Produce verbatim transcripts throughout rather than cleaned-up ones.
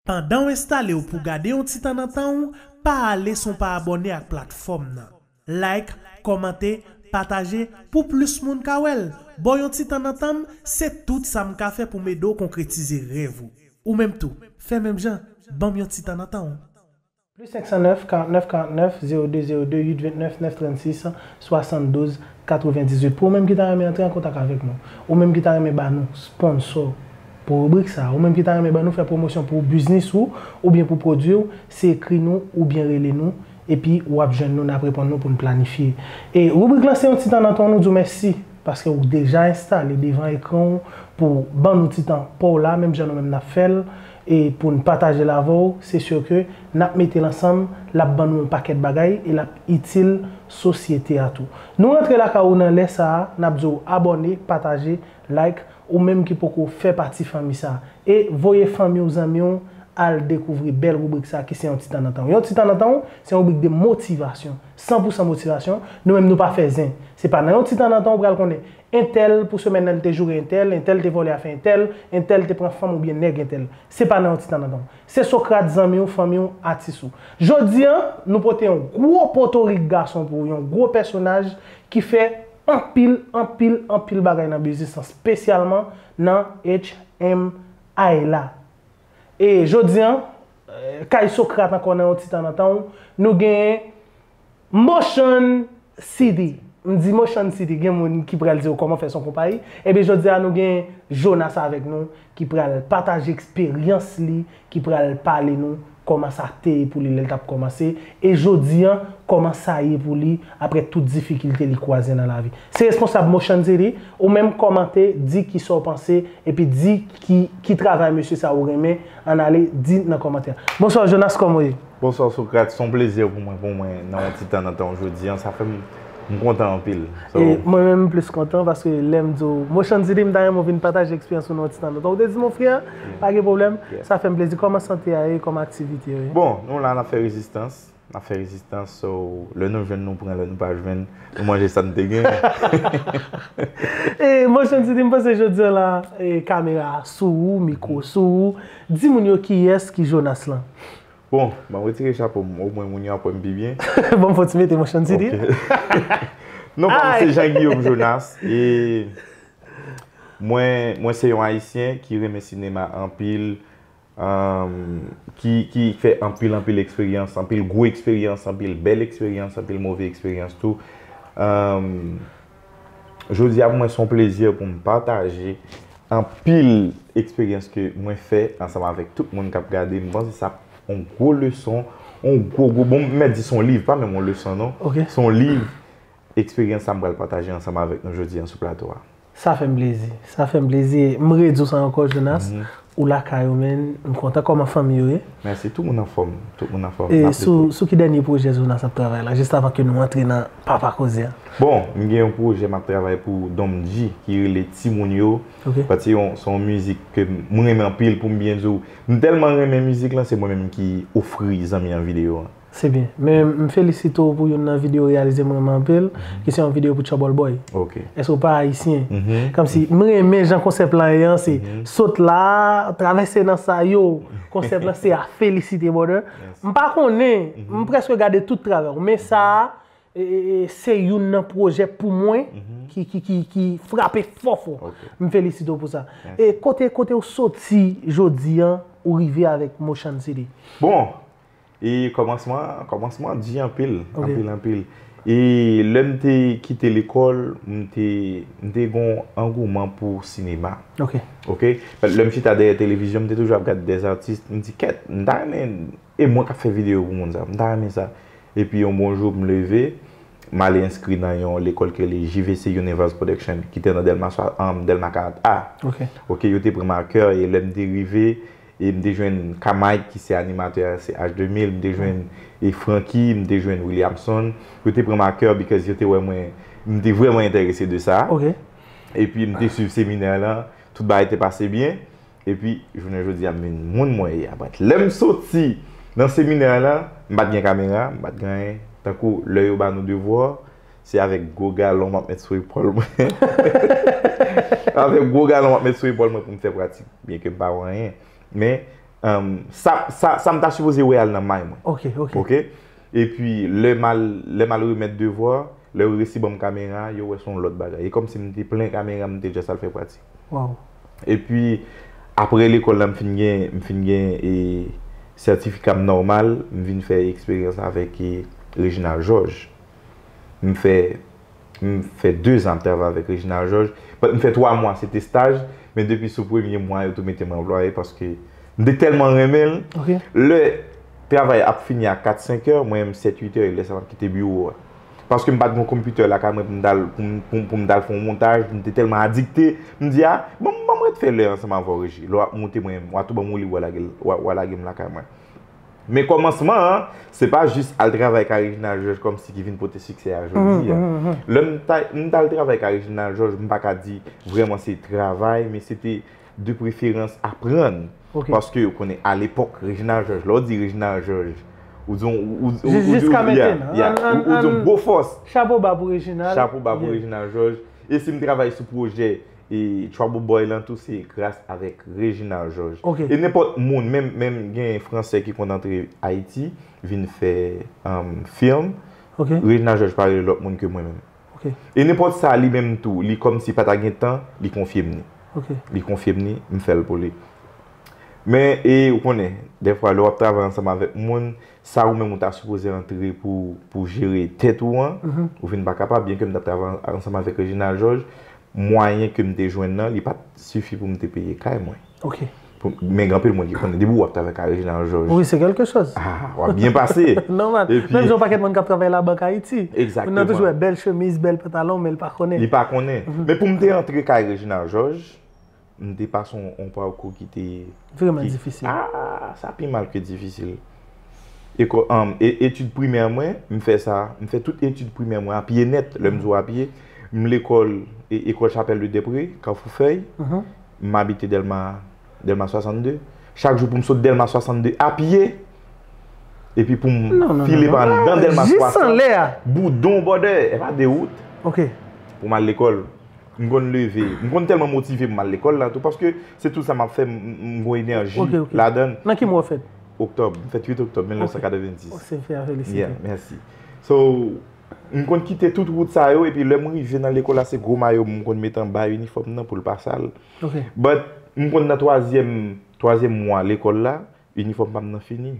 Pandan w enstale w pou gade yon ti tan nan tan w, pa ale san w pa abòne ak platfòm nan. Like, kòmante, pataje pou plis moun ka wè l. Bò yon ti tan nan tan m, se tout sa m ka fè pou m ede w konkretize rèv ou. Ou menm tou, fè menm jan, ban m yon ti tan nan tan w. Plis senk san nèf, karant nèf, karant nèf, zewo de, zewo de, uit vennèf, nèf trannsis, swasanndouz, katrevendizuit. Pou ou menm ki ta renmen antre an kontak avèk nou, ou menm ki ta renmen ba nou sponsò pou ribrik sa, ou menm ki ta renmen ba nou fè pwomosyon pou biznis ou oubyen pou pwodui w, se ekri nou oubyen rele nou, epi w ap jwenn nou, n ap reponn nou pou n planifye. E ribrik lan se yon ti tan nan tan w, nou di w mèsi paske w deja enstale devan ekran w pou ban nou ti tan pa w la, menm jan nou menm n ap fè l, e pou n pataje l avè w, se si ke n ap mete l ansanm, l ap ban nou yon pakèt bagay e l ap itil sosyete a tou. Nou rantre lakay ou nan lè sa a, n ap di w abòne, pataje, like, ou menm ki poko fè pati fanmi sa a. E voye fanmi w, zanmi w, al dekouvri bèl ribrik sa a ki se yon ti tan nan tan w. Yon ti tan nan tan w, se yon ribrik de motivasyon, san pou san motivasyon. Nou menm nou pa fè zen. Se pa nan yon ti tan nan tan w pral konnen entèl pou semèn nan li te joure entèl, entèl te vòlè afè entèl, entèl te pran fanm oubyen nèg entèl. Se pa nan yon ti tan nan tan w. Se Socrate zanmi w, fanmi w, atis ou. Jodi a, nou pote yon gwo potorik gason pou w, yon gwo pèsonaj ki fè anpil, anpil, anpil bagay nan biznis lan, espesyalman nan H M I la. E jodi a, eh, kay Socrate ankò nan yon ti tan nan tan w, nou genyen Motion City. M di Motion City, gen moun ki pral di w kòman fè s on konpayi. Ebyen, jodi a nou gen Jonas avèk nou ki pral pataje eksperyans li, ki pral pale nou kòman sa te ye pou li lè l t ap kòmanse, e jodi a, kòman sa ye pou li apre tout difikilte li kwaze nan lavi. Se responsab Motion City, ou menm kòmante, di kisa w panse, epi di ki, ki travay mesye sa ou renmen, ann ale, di nan kòmantè. Bonswa Jonas, kòman w ye? Bonswa Socrate, se yon plezi pou mwen, pou mwen nan yon ti tan nan tan w jodi a. Sa fè m, m kontan anpil. So, e mwen menm m plis kontan paske lè m di w Motion City, m ta renmen w vin pataje eksperyans ou nan yon ti tan nan tan w. Ou te di m, mon frè, pa gen pwoblèm. Yeah. Sa fè m plezi. Kòman sante a ye, kòman aktivite yo ye? Bon, nou la, n ap fè rezistans. N ap fè rezistans. So, lè nou jwenn, nou pran, lè nou pa jwenn, nou manje sa n te gen. E Motion City, m panse jodi a la, e, kamera a sou ou, mikwo sou ou. Di moun yo kiyès ki Jonas lan. Bon, ban m retire chapo m, omwen moun yo ap wè m pi byen. Bon, fò ti mete Motion City. Ok. Non, pa m se Jean Guillaume Jonas. E mwen, mwen se yon Ayisyen ki renmen sinema anpil, um, ki, ki fè anpil, anpil eksperyans, anpil gwo eksperyans, anpil bèl eksperyans, anpil move eksperyans tou. Um, Jodi a, pou mwen, se yon plezi pou m pataje anpil eksperyans ke mwen fè ansanm avèk tout moun k ap gade. M panse sa yon gwo leson, yon gwo, gwo, bon, m mèt di se yon liv, pa menm yon leson, non. Ok. Se yon liv, eksperyans sa m pral pataje ansanm avèk nou jodi a sou plato a. Sa fè m plezi. Sa fè m plezi. M redi w sa ankò, Jonas. Mhm. Ou lakay ou, men m kontan. Kòman fanmi yo ye? Mèsi, tout moun anfòm. Tout moun anfòm. E sou, sou ki dènye pwojè Jonas ap travay la, jis avan ke nou antre nan papa koze a? Bon, m gen yon pwojè m ap travay pou Dom G ki rele Timoun Yo. Ok. Paske se yon, se yon mizik ke m renmen anpil, pou m byen di w. M tèlman renmen mizik lan, se mwen menm ki ofri zanmi an videyo an. Se byen. Men m felisite w pou youn nan videyo w reyalize m renmen anpil, ki se yon videyo pou Trouble Boy. Ok. Èske w pa ayisyen? Mhm. Kòmsi, m renmen jan konsèp lan ye an, se sot la, travèse nan sa yo. Konsèp lan se a felisite, brother. Mèsi. M pa konnen, m prèske gade tout travay w, men sa a, e, e, e, se youn nan pwojè pou mwen ki, ki, ki, ki frape fò, fò. Ok. M felisite w pou sa. Mèsi. E kote, kote w soti jodi a, ou rive avèk Motion City? Bon, E kòmansman, kòmansman di anpil, ok, anpil, anpil. E lè m te kite lekòl, m te, m te gon angouman pou sinema. Ok. Ok? Lè m chita dèyè televizyon, m te toujou ap gade dèzatis, m di, kèt, m ta renmen, e mwen k ap fè videyo pou moun sa, m ta renmen sa. Epi yon bon jou, m leve, m ale enskri nan yon lekòl ki rele J V C Universe Production, ki te nan Dèlma swa-, um, Dèlma karant A. Ok. Ok, yo te pran m a kè, e lè m te rive, e m te jwenn Kamay, ki se animatè a, se H de mil, m te jwenn, e Francky, m te jwenn Williamson. Yo te pran m a kè, because yo te wè mwen, m te vrèman enterese de sa. Ok. Epi m te swiv seminè lan, tout bagay te pase byen. Epi, jounen jodi a, m vin moun mwen ye a. But lè m soti nan seminè lan, m pa t gen kamera, m pa t gen anyen. Tankou lè yo ba nou devwa, se avèk gwo galon m ap met sou epòl mwen. Avèk gwo galon m ap met sou epòl mwen pou m fè pratik, byenke m pa wè anyen. Men, Sa, sa, sa m ta sipoze wè al nan may mwen. Ok, ok. Ok? Epi, lè m al, lè m al remèt devwa, lè yo resi ban m kamera, yo wè se yon lòt bagay. E kòmsi m te plen kamera, m te just al fè pratik. Wow. Epi, apre lekòl la, m fin gen, m fin gen e, sètifika m nòmal, m vin fè eksperyans avèk e, Reginald Georges. M fè, m fè dezan ap travay avèk Reginald Georges. But m fè twa mwa, se te staj, men depi sou premye mwa, yo tou mete m anplwaye paske m te tèlman renmen l. Ok. Lè travay ap fini a kat, senk è, mwen menm sèt, uit è, e lè sa m ap kite biwo a. Paske m pa t gen yon konpitè lakay mwen pou m t al, pou m, pou m, pou m t al fè yon montaj, m te tèlman adikte, m di, a, bon, ban m ret fè lè ansanm avè w, Reji. Lè w ap moute mwen, w a tou ban m woulib, w a lage, w a, w a lage m lakay mwen. Men kòmansman an, se pa jis al travay kay Reginald Georges kòmsi ki vin pote siksè a jodi a. Lè m ta, m t al travay kay Reginald Georges, m pa ka di vrèman se travay, men se te de preferans aprann. Ok. Paske ou konnen, alepòk, Reginald Georges, lè w di Reginald Georges, ou di yon, ou, ou, ou, Jis- ou di, jiska yeah, mentnan, yeah, an- an- ou, ou di yon an- gwo fòs. Chapo ba pou Reginald. Chapo ba pou Yeah. Reginald Georges. E si m travay sou pwojè e Trouble Boy lan tou, se gras avèk Reginald Georges. Ok. E nenpòt moun, menm, menm gen Fransè ki konn antre Ayiti, vin fè um, fim, Ok. Reginald Georges pa rele lòt moun ke mwen menm. Ok. E nenpòt sa, li menm tou, li kòmsi pa ta gen tan, li konfye m ni. Ok. Li konfye m ni, m fè l pou li. Men, e ou konnen, dèfwa, lè w ap travay ansanm avèk moun, sa ou menm ou ta sipoze antre pou, pou jere tèt ou an, ou vin pa kapab, byen ke m t ap travay ansanm avèk Reginald Georges, mwayen ke m te jwenn nan, li pa t sifi pou m te peye kay mwen. Ok. Pou- Men gen anpil moun ki konnen, depi w ap travay kay Reginald Georges, Wi, se kèlke chòz. ah, w ap byen pase. Nòmal. Epi- Menm jan yon pakèt moun k ap travay labank Ayiti. Egzakteman. Moun nan toujou wè bèl chemiz, bèl pantalon, men l pa konnen. Li pa konnen. Men pou m te antre kay Reginald Georges, m te pase yon, yon pakou ki te Vrèman ki- difisil. Ah, sa pi mal ke difisil. Eko, um, e, etid primè mwen, m fè sa, m fè tout etid primè mwen a pye nèt, lè m di w a pye, m lekòl, e, ekòl Chapelle de Depré, Kafou Fèy, m abite Dèlma, Dèlma swasannde. Chak jou pou m sot Dèlma swasannde a pye, epi pou Non, non, m file non, pa non. anndan Dèlma Jis swasannde, anlè a. Boudon Bòdè, e pa de wout, Ok. pou m al lekòl. M konn leve. M konn tèlman motive pou m al lekòl la tou, paske se tout sa m ap fè, m, m, m gon enèji Ok, ok. ladan. Nan ki mwa w fèt? Oktòb. M fèt uit oktòb mil nèf san katrevenndis. Oh, se fè a felisite. Yeah, mèsi. So, m konn kite tout wout sa yo, epi lè m rive nan lekòl la, se gwo mayo m konn mete anba inifòm nan pou l pa sal. Ok. But, m konn nan twazyèm, twazyèm mwa lekòl la, inifòm pa m nan fini.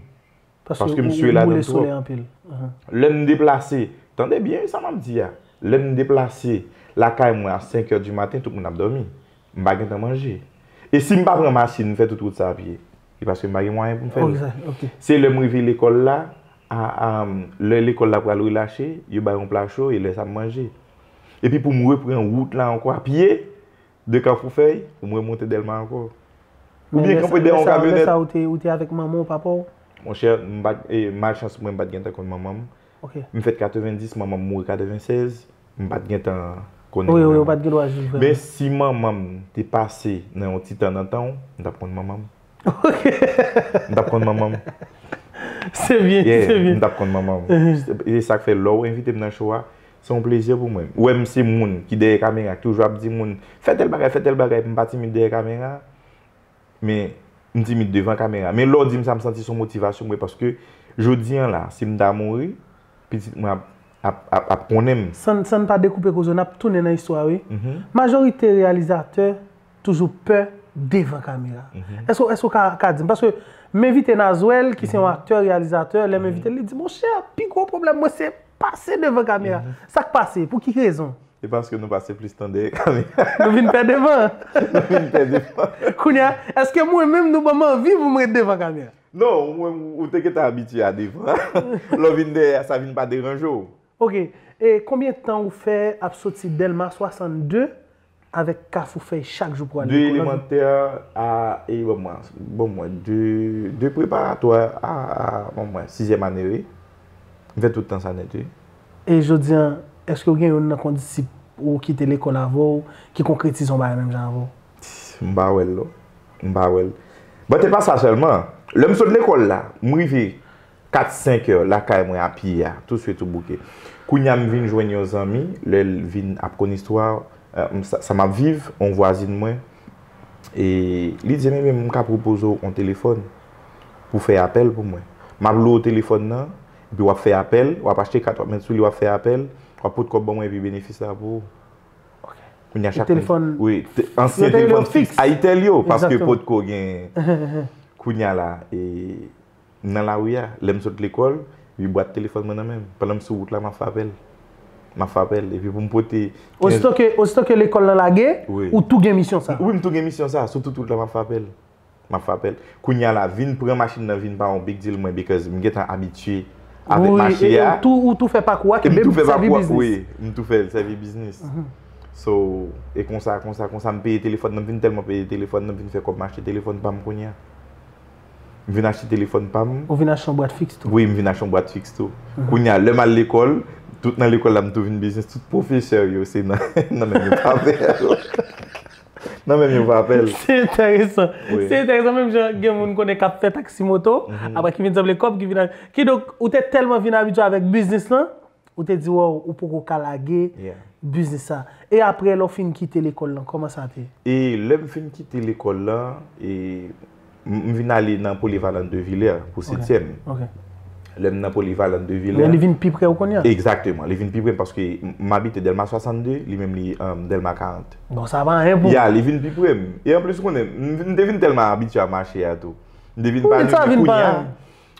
Paske m ou- swe ou ladan boule twòp. Solèy anpil. Ahan. Lè m deplase, tande byen sa m ap di a. Lè m deplase lakay mwen a senk è di maten, tout moun ap dòmi. M pa gentan manje. E si m pa pran machin, m fè tout wout sa a pye, se paske m pa gen mwayen pou m fè l. Ok, sa, ok. Se lè m rive lekòl la, a, a, lè lekòl la pral relache, yo bay yon pla cho, e lè sa m manje. Epi pou m repran wout la ankò a pye, de Kafou Fèy, pou m remonte Dèlma ankò. Oubyen kanpe dèyè yon kamyonèt. Lè sa ou te, ou te avèk manman w, papa w? Monchè, m pa t, e, malchans mwen, m pa t gentan konn manman m. Ok. M fèt katrevenndis, manman m mouri katrevennsèz, m pa t gentan konn Wi, wi, manman ou pa t gen dwa viv vrèman. Men si manman m te pase nan yon ti tan nan tan w, m t ap konn manman m. M t ap konn manman m. Se byen, Yeah, se byen. M t ap konn manman m. E sa k fè lè w envite m nan show a, se yon plezi pou mwen. Ou wè m se moun ki dèyè kamera, ki toujou ap di moun, fè tèl bagay, fè tèl bagay, m pa timid dèyè kamera. Men, m timid devan kamera. Men lè w di m sa, m santi se yon motivasyon mwen, paske jodi an la, si m ta mouri, pitit mwen ap, ap, ap, ap konnen m. San, san n pa dekoupe koze w, n ap tounen nan istwa, wi. Majorite reyalizatè toujou pè devan kamera. Èske, èske w ka, ka di m? Paske m envite Nazwèl, ki se yon aktè, reyalizatè, lè m envite l, li di, monchè, pi gwo pwoblèm mwen se pase devan kamera. Sa k pase? Pou ki rezon? Se paske nou pase plis tan dèyè kamera. Nou vin pè devan. Nou vin pè devan. Kounye a, èske mwen menm nou ban m anvi pou m ret devan kamera? Non, ou, ou te gentan abitye a devan. Lè w vin dèyè a, sa vin pa deranje w. Ok. E konbyen tan ou fè ap soti Dèlma swasannde avèk Kafou Fèy chak jou pou al De lekòl? elemantè a, e, bon, mwen, bon, mwen, de, de preparatwa a, a, bon, mwen, sizyèm ane, wi. M fè tout tan sa nèt, wi. E jodi an, èske w gen youn nan kondisip ou ki te lekòl avè w, ki konkretize yon bagay menm jan avè w? M pa wè l, non. M pa wè l. But e pa sa sèlman. Lè m sot lekòl la, m rive kat, senk è lakay mwen a pye a, touswit ou bouke. Kounye a m vin jwenn yon zanmi, lè l vin ap konn istwa, e, m, sa, sa m ap viv, yon vwazin mwen, e li di m, ebyen, m ka pwopoze w yon telefòn. pou fè apèl pou mwen. M ap lwe w telefòn nan, epi w ap fè apèl, w ap achte kat, w ap met sou li, w ap fè apèl, w ap pot kòb ban mwen, epi benefis la pou ou. Kounye a chak moun, wi, ansyen telefòn fiks, Ayitel yo, paske potko gen. Kounye a la, e, nan lari a, lè m sot lekòl, epi bwat telefòn mwen nan men m. Pandan m sou wout la, m ap fè apèl. M ap fè apèl. Epi pou m pote. Osito ke, osito ke lekòl lan lage, ou tou gen misyon sa. Wi, m tou gen misyon sa. Sou tout wout la, m ap fè apèl. M ap fè apèl. Kounye a la, vin pran machin nan, vin pa yon big deal mwen, because m gentan abitye avèk mache a. Ou tou, ou tou fè pakou a, ki menm sèvi biznis. Wi, m tou fè l sèvi biznis. So, e konsa, konsa, konsa, m peye telefòn nan, m vin tèlman peye telefòn nan, m vin fè kòb m achte telefòn pa m kounye a. M vin achte telefòn pa m. Ou vin achte yon bwat fiks tou? Wi, m vin achte yon bwat fiks tou. Kounye a, lè m al lekòl, tout nan lekòl la, m tou vin biznis, tout pwofesè yo, se nan, nan men yo pa fè. Nan men yo pa fè l. Se enteresan. Se enteresan, menm jan gen moun konnen k ap fè taksi moto, apre ki vin sanble kòb, ki vin a. Kidonk, ou te tèlman vin abitye avèk biznis lan, ou te di, wow, ou poko ka lage biznis sa. E apre, lè w fin kite lekòl lan, kòman sa te? E lè m fin kite lekòl lan, e m, m vin ale nan Polyvalent de Villers pou setyèm. Lè m nan Polyvalent de Villers. Men li vin pi pre w kounye a? Egzakteman, li vin pi pre m paske m, m abite Dèlma swasannde, li menm li, um, Dèlma karant. Bon, sa pa anyen pou. Ya, li vin pi pre m. E anplis, ou konnen, m, m te vin tèlman abitye a mache a tou. M te vin pa renmen kounye a.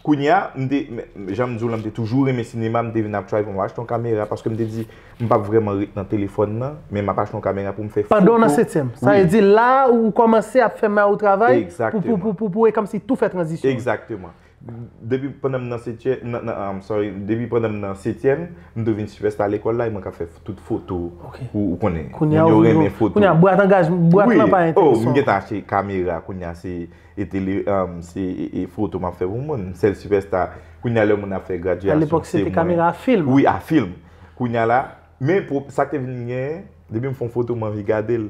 Kounye a, m te, men, jan m di w lan, m te toujou renmen sinema, m te vin ap try pou m achte yon kamera, paske m te di, m p ap vrèman ret nan telefòn nan, men m ap achte yon kamera pou m fè foto. Pandan w nan setyèm. Sa vle di la ou kòmanse ap fè mari w travay pou, pou, pou, pou, pou, e kòmsi tou fè tranzisyon. Egzakteman. Depi pandan m nan setyèm, nan, nan, I'm sorry, depi pandan m nan setyèm, m tou vin sipèsta lekòl la, e mwen k ap fè tout foto, ou, ou konnen. Kounye a, moun yo renmen foto. Kounye a, bwat angaj, bwat lan pa enteresan. Wi, oh, m gentan achte kamera, kounye a, se e tele, um, se, e, e foto m ap fè pou moun. Sèl sipèsta, kounye a lè moun ap fè gradyasyon, se mwen. A lepòk, se te kamera a fim. Wi, a fim. Kounye a la, men sa k te vin genyen, depi m fè yon foto, m anvi gade l.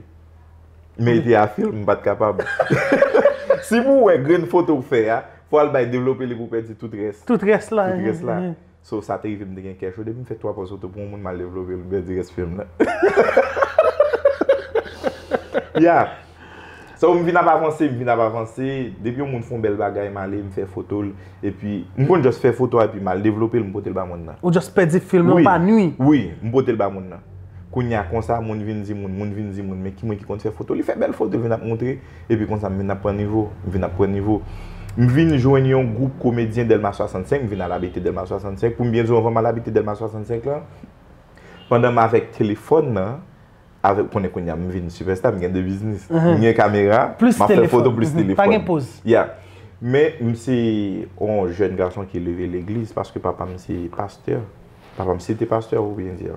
Men li te a fim, m pa t kapab. Si pou w wè grenn foto w fè a, fò w al bay devlope li pou w pèdi tout rès. Tout rès la. Tout rès la. So, sa te rive m te gen kè cho. Depi m fè twa pòz foto pou yon moun, m al devlope l, m pèdi rès fim nan. Ya. So, m vin ap avanse, m vin ap avanse. Depi yon moun fè yon bèl bagay, m ale, m fè foto l. Epi, m konn just fè foto a, epi m al devlope l, m pote l ba moun nan. Ou just pèdi fim nan, ou pa nwi. Wi, m pote l ba moun nan. Kounye a konsa, moun vin di moun, moun vin di moun, men ki mwen ki konn fè foto, li fè bèl foto, vin ap montre. Epi konsa, m vin ap pran nivo, m vin ap pran nivo. M vin jwenn yon gwoup komedyen Dèlma swasannsenk, m vin al abite Dèlma swasannsenk. Pou m byen di w, anvan m al abite Dèlma swasannsenk lan, pandan m avèk telefòn nan, avèk, ou konnen kounye a, m vin sipèsta, m gen de biznis. M gen kamera, m ap fè foto plis telefòn. Pa gen poz. Ya. Men, m se yon jèn gason ki leve legliz, paske papa m se pastè. Papa m se te pastè, pou byen di.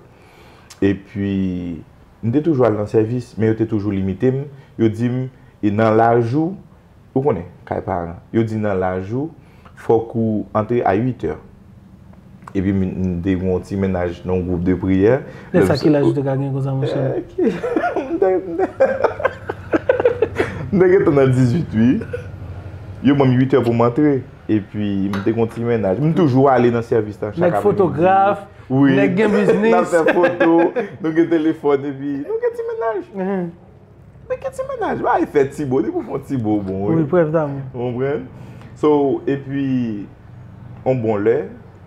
Epi, m te toujou al nan sèvis, men yo te toujou limite m. Yo di m, e nan laj ou, ou konnen, kay paran, yo di nan laj ou, fòk ou antre a uit è. Epi m, m te gen yon ti mennaj nan yon gwoup de priyè. Lè sa, ki laj ou te ka gen konsa, monchè? Eh, ki, m te, m te, m te gentan nan dizuit, wi. Yo ban m uit è pou m antre. Epi, m te gen yon ti mennaj. M toujou ale nan sèvis la chak apremidi. Nèg fotograf, nèg gen biznis. N ap fè foto, nou gen telefòn, epi nou gen ti mennaj. Men gen ti mennaj, bagay fè ti bo, depi w fè yon ti bo, bon, wi. Wi, prèv damou. Ou konprann? So, epi, yon bon lè,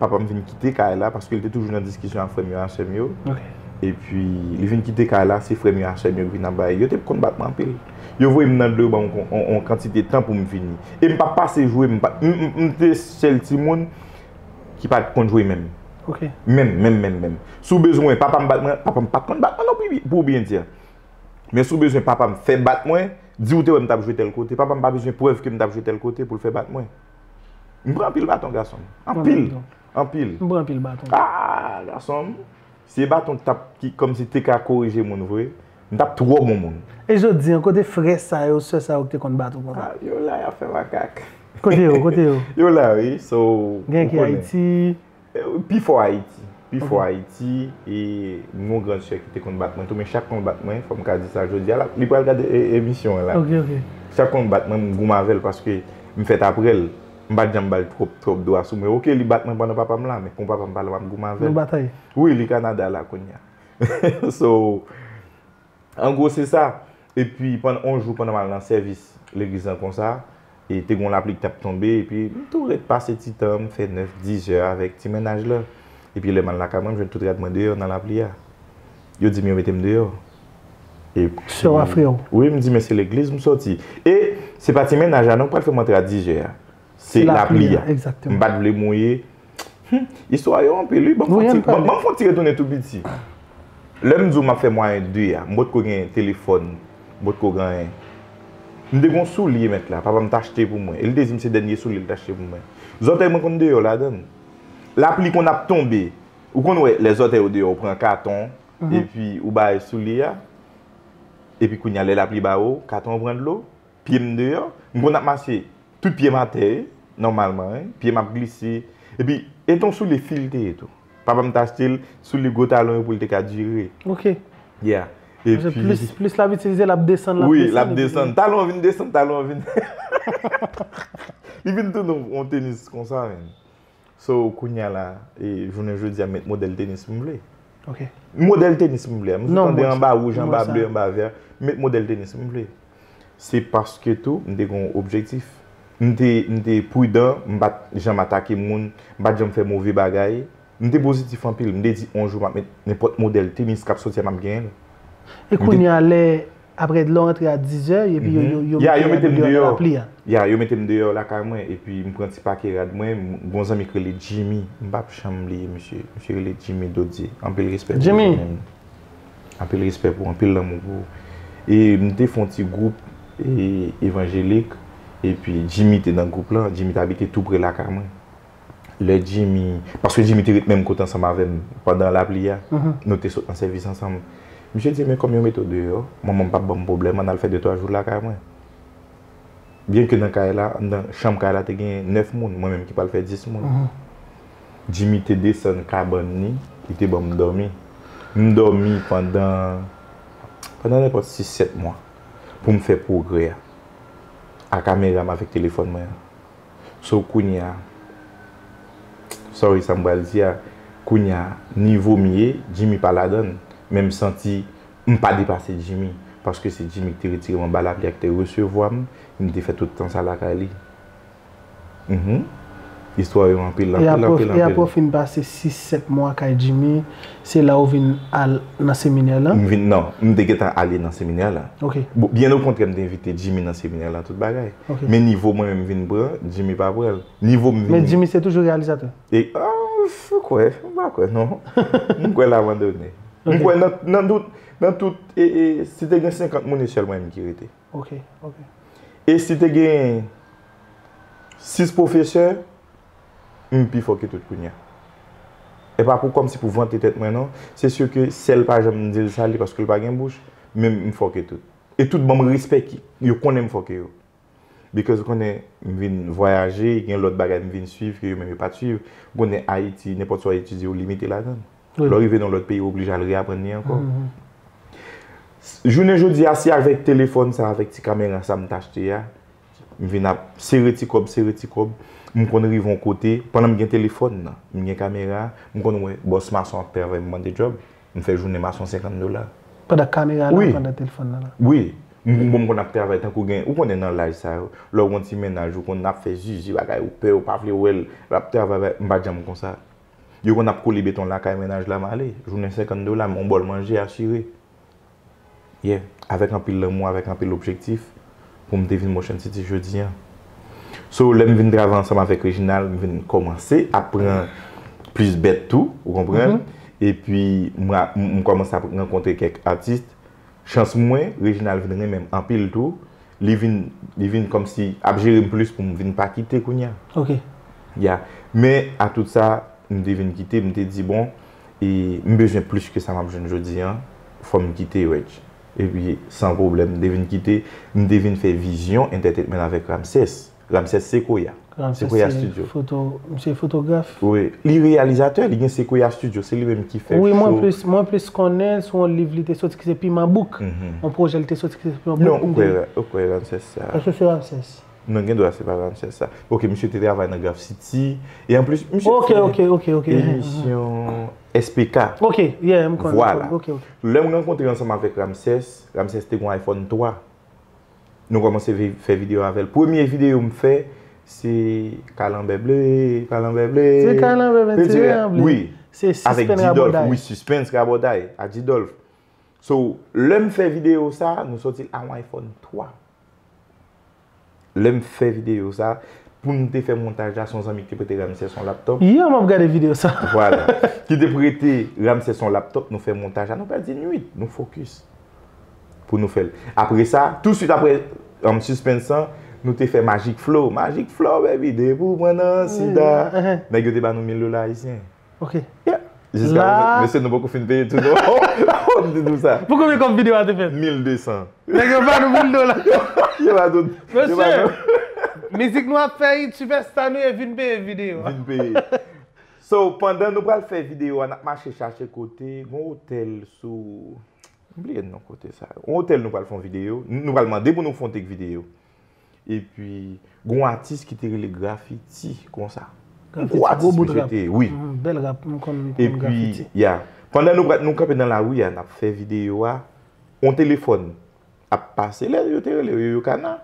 papa m vin kite kay la, paske l te toujou nan diskisyon ak frè m yo, ak sè m yo. Epi, li vin kite kay la, se frè m yo, ak sè m yo ki vin ap bay. Yo te konn bat mwen anpil. Yo voye m nan dlo, ban m yon, yon, yon kantite tan pou m vini. E m pa pase jou, m pa, m, m, m te sèl timoun ki pa t konn jwe menm. Menm, menm, menm, menm. Si w bezwen, papa m bat mwen, papa m pa t konn bat mwen non, pou, pou byen di. Men si w bezwen papa m fè bat mwen, di w te wè m t ap jwe tèl kote. Papa m pa bezwen prèv ke m t ap jwe tèl kote pou l fè bat mwen. M pran anpil baton, gason m. Anpil. Anpil. M pran anpil baton. Ah, gason m. Si e baton t ap ki kòmsi te ka korije moun vre, m t ap twò bon moun. E jodi an, kote frè sa yo, sè sa yo ki te konn bat ou konsa? Ah, yo la, y ap fè makak. Kote yo, kote yo? Yo la, wi. So, gen ki Ayiti? Eh, pi fò Ayiti. Pi fò Ayiti, e m gen yon grann sè ki te konn bat mwen tou, men chak konn bat mwen, fò m ka di sa jodi a, la, li pral gade e, emisyon an la. Ok, ok. Chak konn bat mwen, m goumen avè l paske m fèt aprè l. M pa t janm ba l twòp, twòp dwa sou mwen. Ok, li bat mwen pandan papa m la, men kon papa m pa la, m ap goumen avè l. Nou batay? Wi, li Kanada la kounye a. So, an gwo, se sa. Epi, pandan, yon jou, pandan m al nan sèvis legliz lan konsa, E te gen yon lapli ki t ap tonbe, epi m tou ret pase ti tan, m fè nèf, diz è avèk ti mennaj la. Epi lè m al lakay mwen, m jwenn tout rad mwen deyò nan lapli a. Yo di m yo mete m deyò. Epi, Sè w a frè w. Wi, m di, men se legliz m soti. E se pa ti mennaj la non k pral fè m antre a diz è a. Se lapli a. M pa t vle mouye. Hmm, istwa yo anpil, wi. Ban m fè yon ti retounen tou piti. Lè m di w m ap fè mwayen de a, m potko gen telefòn, m potko gen anyen. M te gen yon soulye mèt la, papa m t achte pou mwen. E li te di m se dènye soulye li t achte pou mwen. Zòtèy mwen konn deyò ladan l. Lapli konn ap tonbe. Ou konn wè lè zòtèy ou deyò, ou pran katon, epi ou bay soulye a. Epi kounye a lè lapli ba ou, katon an pran dlo, pye m deyò, m konn ap mache, tout pye m atè, nòmalman, wi, pye m ap glise. Epi, e t on soulye fil te ye tou. Papa m t achte l, soulye gwo talon yo pou l te ka dire. Ok. Yeah. Epi, plis, plis l ap itilize, l ap desann, l ap wi, desann. L ap desann. Talon an vin desann, talon an vin. Li vin tounen yon tenis konsa, menm. So, kounye a la, e, jounen jodi a, m met modèl tenis m vle. Ok. Modèl tenis m vle. M sou tande anba wouj, anba ble, anba vè. M met modèl tenis m vle. Se paske tou, m te gen yon objektif. M te, m te pridan, m pa t janm atake moun, m pa t janm fè move bagay. M te pozitif anpil. M te di, yon jou, m ap met nenpòt modèl tenis k ap soti a, m ap genyen l. E kounye a, lè, apre lè w antre a diz è, epi yo, yo, yo mete w deyò nan lapli a. Ya, yo mete m deyò lakay mwen, epi m pran ti pake rad mwen, m gen yon zanmi k rele Jimmy, m p ap janm bliye misye, misye rele Jimmy Dodier, anpil respè pou ou menm. Anpil respè pou ou, anpil lanmou pou ou. E m te fè yon ti gwoup e, evanjelik, epi Jimmy te nan gwoup lan, Jimmy t abite tou pre lakay mwen. Lè Jimmy, paske Jimmy te ret menm kote ansanm avè m pandan lapli a, nou te sot nan sèvis ansanm. Misye di, men kòm yo mete w deyò, manman m p ap ban m pwoblèm, ann al fè de twa jou lakay mwen. Byenke nan kay la, anndan chanm kay la te gen nèf moun, mwen menm ki pral fè dis moun. Jimmy te desann kabann li, li te ban m dòmi. M dòmi pandan, pandan nenpòt sis sèt mwa pou m fè pwogrè a, a kamera m avèk telefòn mwen an. So, kounye a, sorry, sa m pral di a, kounye a, nivo m ye, Jimmy pa ladan l, men m santi m pa depase Jimmy, paske se Jimmy ki te retire m anba lapli a, ki te resevwa m, m te fè tout tan sa lakay li. Mhm. Istwa yo anpil, anpil, anpil, anpil. E apre w fin pase sis, sèt mwa kay Jimmy, se la w vin al nan seminè lan? M vin, non, m te gentan ale nan seminè lan. Ok. Bon, byen okontrè, m te envite Jimmy nan seminè lan, tout bagay. Ok. Men nivo mwen menm vin pran, Jimmy pa pran l. Nivo m vin. Men Jimmy se toujou reyalizatè? E, ah, m kwè, m pa kwè, non. M kwè l abandone. M kwè nan, nan tout, nan tout, e, e, si te gen senkant moun, e sèl mwen menm ki rete. Ok, ok. E si te gen sis pwofesè, m pi fò ke tout kounye a. E pa pou kòmsi pou vante tèt mwen non, se si ke sèl pa janm di l sali paske l pa gen bouch, men m fò ke tout. E tout ban m respè ki, yo konnen m fò ke yo. Because ou konnen m vin vwayaje, gen lòt bagay m vin swiv ke yo menm yo pa t swiv. Ou konnen Ayiti, nenpòt sa w etidye ou limite ladan l. Lè w rive nan lòt peyi, ou oblije al reaprann li ankò. Jounen jodi a, se avèk telefòn sa, avèk ti kamera sa m t achte a, m vin ap sere ti kòb, sere ti kòb. M konn rive yon kote, pandan m gen telefòn nan, m gen kamera, m konn wè bòs mason ap travay, m mande djòb, m fè jounen mason senkant dola. Pandan kamera la, pandan telefòn nan la? Wi. M, m konn ap travay tankou gen, ou konnen nan laj sa yo, lè w gen yon ti mennaj, ou konn ap fè zizi, bagay, ou pè, ou pa vle wè l, l ap travay, m pa t janm konsa. Yo konn ap kole beton lakay mennaj la, m ale. Jounen senkant dola, m yon bòl manje asire. Yeah. Avèk anpil lanmou, avèk anpil objektif, pou m te vin Motion City jodi a. So, lè m vin travay ansanm avèk Reginald, m vin kòmanse ap pran plis bèt tou, ou konprann? Epi, m, m, m kòmanse ap rankontre kèk atis. Chans mwen, Reginald vin renmen m anpil tou. Li vin, li vin kòmsi ap jere m plis pou m vin pa kite kounye a. Ok. Ya. Men, a tout sa, m te vin kite, m te di, bon, e m bezwen plis ke sa m ap jwenn jodi a, fò m kite Reg. Epi, san pwoblèm, m te vin kite, m te vin fè Vizyon Entertainment avèk Ramsès. Ramsès Sequoia. Ramsès Sequoia se Studio. Foto, misye fotograf. Wi, li reyalizatè, li gen Sequoia Studio, se li menm ki fè show. Wi, mwen plis, mwen plis konnen l sou yon liv li te soti ki se Piman Book. Yon pwojè li te soti ki se Piman Book. Non, ou kwè, ou kwè Ramsès sa? Èske se Ramsès? Non, gen dwa se pa Ramsès sa. Ok, misye te travay nan Graph City. E anplis, misye fè emisyon S P K. Ok, yeah, m konnen. Vwala. Ok, ok. Lè m rankontre ansanm avèk Ramsès, Ramsès te gen yon iPhone twa. Nou kòmanse vi- fè videyo avè l. Premye videyo m fè, se Kalanbè Ble, Kalanbè Ble. Se Kalanbè Pentire an ble. Wi. Se Avèk Sispenn Didolf, Rabòday. Wi, Sispenn Rabòday, a Didolf. So, lè m fè videyo sa, nou sòti l a yon iPhone twa. Lè m fè videyo sa, pou m te fè montaj la, se yon zanmi ki te prete Ramsès yon laptop. Yè, m ap gade videyo sa. Vwala. Ki te prete Ramsès yon laptop, nou fè montaj la, nou pèdi nwit, nou fokis. Pou nou fè l. Apre sa, touswit apre, an Sispenn sa, nou te fè Magic Flow. Magic Flow, baby, depi w pran nan sida. Mhm. Nèg yo te ba nou mil dola ayisyen. Ok. Yeah. Jiska La- prezan, mesye, nou poko fin peye tou, non. M di nou sa. Pou konbyen kòb videyo a te fèt? Mil de san. Nèg yo ba nou mil dola. Yo ba tout. Yo ba Mesye, nou. Mizik nou ap fè it, sipèsta nou ye, vin peye videyo a. Vin peye. So, pandan nou pral fè videyo a, n ap mache chache kote, gon otèl sou, m bliye non kote sa. Yon otèl nou pral fè yon videyo, nou pral mande pou nou fè yon take videyo. Epi, gon atis ki te rele Grafiti, konsa. Grafiti, Gwo gwo atis bout misye rap. te ye, wi. Mhm, bèl rap, m konn, m konn Grafiti. Epi, ya. Pandan nou, pral- nou kanpe nan lari a, n ap fè videyo a, yon telefòn ap pase, lè yo te rele yo, yo kana,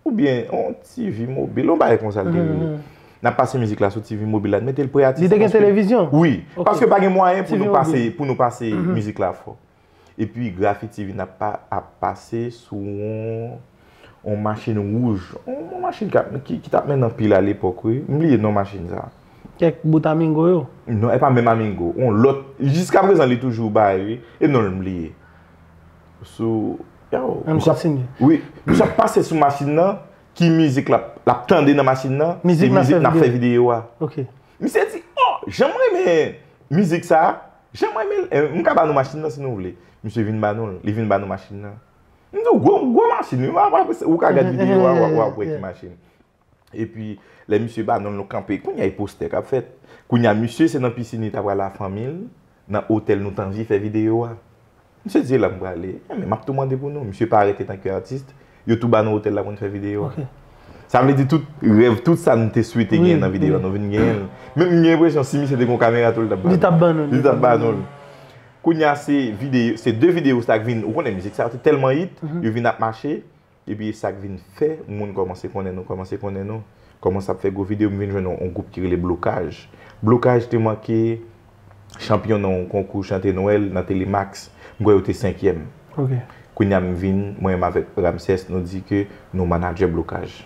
oubyen yon TV mobil, yon bagay konsa l te rele. Mhm. N ap pase mizik la sou TV mobil la, n mete l pre atis. Li te gen televizyon? Wi, Ok. Paske pa gen mwayen pou TV nou pase, mobil. Pou nou pase mizik la fò. Epi Grafiti vin ap, pa- ap pase sou yon, yon machin wouj. Yon, yon machin ki, ap- ki, ki t ap mennen anpil alepòk, wi. M bliye non machin sa. Kèk bout Amingo yo. Non, e pa menm Amingo. Yon lòt, jiska prezan li toujou bay, wi. E non l m bliye. Sou, yo, Ann misye ap- kontinye. Wi, misye ap pase sou machin nan, ki mizik l ap, l ap tande nan machin nan, Mizik se n ap mizik fè n ap fè videyo. Videyo a. Ok. Misye di, oh, jan m renmen mizik sa, jan m renmen l, eh, m ka ba nou machin nan si nou vle. Misye vin ba nou l, li vin ba nou machin nan. M di, gwo, gwo machin, wi, w ap, ou ka gade videyo a, w ap, w ap wè ki machin. Epi, lè misye ba nou l, nou kanpe, kounye a e postè k ap fèt. Kounye a, misye se nan pisin li ta pral a fanmi l, nan otèl nou t anvi fè videyo a. Misye di, e la m prale. Eh, men m ap tou mande pou nou. Misye pa rete tanke atis. Yo tou ba nou otèl la pou n fè videyo a. Ok. Sa vle di tout rèv, tout sa nou te swete Wi, genyen nan videyo a, wi. Nou vin genyen l. Menm m gen enpresyon si misye te gen yon kamera tou, li t ap ba Li t ap ban nou l. Li t ap ba nou l. Kounye a se videyo, se de videyo sa k vin, ou konnen mizik sa yo te tèlman hit, yo vin ap mache, epi sa k vin fè moun kòmanse konnen nou, kòmanse konnen nou. Kòmanse ap fè gwo videyo, m vin jwenn yon, yon gwoup ki rele Blokaj. Blokaj te manke chanpyon nan yon konkou chante Nwèl nan Telemax. M kwè yo te senkyèm. Ok. Kounye a m vin, mwen menm avèk Ramsès, nou di ke nou manadjè Blokaj.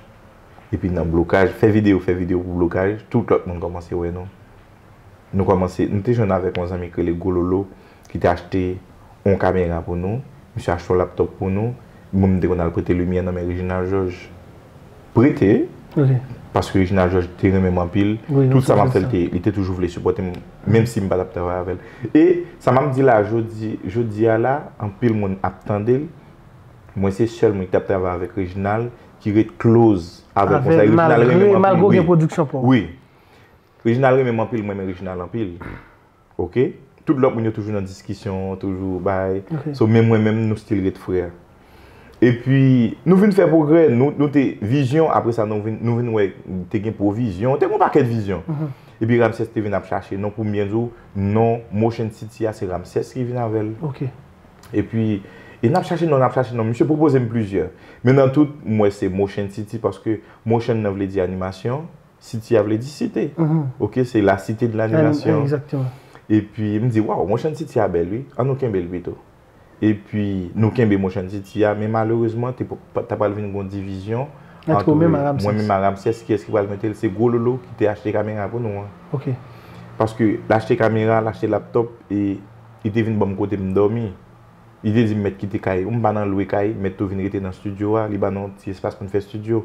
Epi nan Blokaj, fè videyo, fè videyo pou Blokaj, tout lòt moun kòmanse wè nou. Nou kòmanse, nou te jwenn avèk yon zanmi ki rele Gololo, ki te achte yon kamera pou nou. Misye achte yon laptop pou nou. Mwen, m te konn al prete limyè nan men Reginald Georges. Prete, Ok. paske Reginald Georges te renmen m anpil. Wi, Tout sa m ap se fè, l te, li te toujou vle sipòte m, menm si m pa t ap travay avè l. E sa m ap di la, jodi, jodi a la, anpil moun ap tande l. Mwen, se sèl moun ki t ap travay avèk Reginald, ki ret close avè l konsa. Avè, Reginald malgre, renmen m malgre anpil, w gen wi. Pwodiksyon pa w. Wi. Reginald renmen m anpil, mwen renmen Reginald anpil. Ok? Tout lòt moun yo toujou nan diskisyon, toujou bay. Ok. So, men mwen menm, nou still ret frè. Epi, nou vin fè pwogrè, nou, nou te vizyon, apre sa, nou vin, nou vin wè, te gen pwovizyon, te gen yon pakèt vizyon. Epi Ramsès te vin ap chache non, pou m byen di w, non Motion City a, se Ramsès ki vin avè l. Ok. Epi, e n ap chache non, n ap chache non. Misye pwopoze m plizyè. Men nan tout, m wè se Motion City, paske Motion nan vle di animasyon, City a vle di site. Ok, se la cité de l'animation. Egzakteman. Epi, m di, waw, Motion City a bèl, wi. An nou kenbe l pito. Epi, nou kenbe Motion City a, men malerezman, te, pa- ta pral vin gon divizyon Ant ou menm a Ramsès. Mwen menm a Ramsès, kiyès ki pral mete l, se Gwo Lolo ki te achte kamera pou nou an. Ok. Paske l achte kamera, l achte laptop, e li te vin ban m kote m dòmi. Li te di m mèt kite kay, m pa nan lwe kay, mèt tou vin rete nan estidyo a, li ban nou ti espas pou n fè estidyo.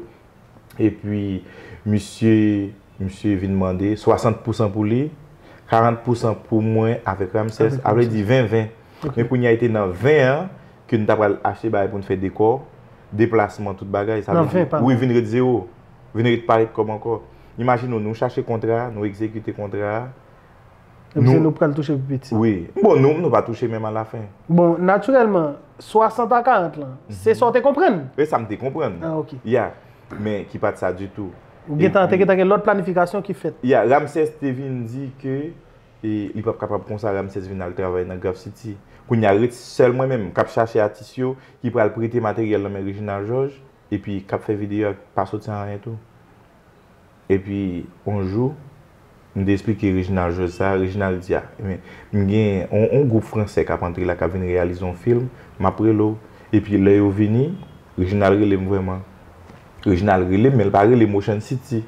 Epi, misye, misye vin mande swasant pousan pou li, karant pousan pou mwen avèk Ramsès, Avèk a vle Ramsès. Di ven ven. Ok. Men kounye a te nan ven an, ke n ta pral achte bagay pou n fè dekò, deplasman, tout bagay. Sa Nan vle di, ven pa wi, mal. Vin ret zewo. Vin ret parèt kòb ankò. Imajine w, nou chache kontra, nou egzekite kontra a. Epi se nou k pral touche pi piti. Wi. Bon, nou, nou pa touche menm alafen. Bon, natirèlman, swasant a karant lan, se sa w te konprann? E sa m te konprann. Ah, ok. Ya. Men ki pa t sa ditou. Ou gentan te gentan gen lòt planifikasyon ki fèt. Ya, Ramsès te vin di ke e, li p ap kapab konsa, Ramsès vin al travay nan Graph City. Kounye a ret sèl mwen menm k ap chache atis yo ki pral prete materyèl nan men Reginald Georges. Epi k ap fè videyo a pa soti anyen tou. Epi, yon jou, m te esplike Reginald Georges sa, Reginald di, "A, men, m gen yon, yon gwoup fransè k ap antre la, k ap vin reyalize yon fim, m ap rele w." Epi, lè yo vini, Reginald rele m vrèman. Reginald rele m, men l pa rele m Ocean City.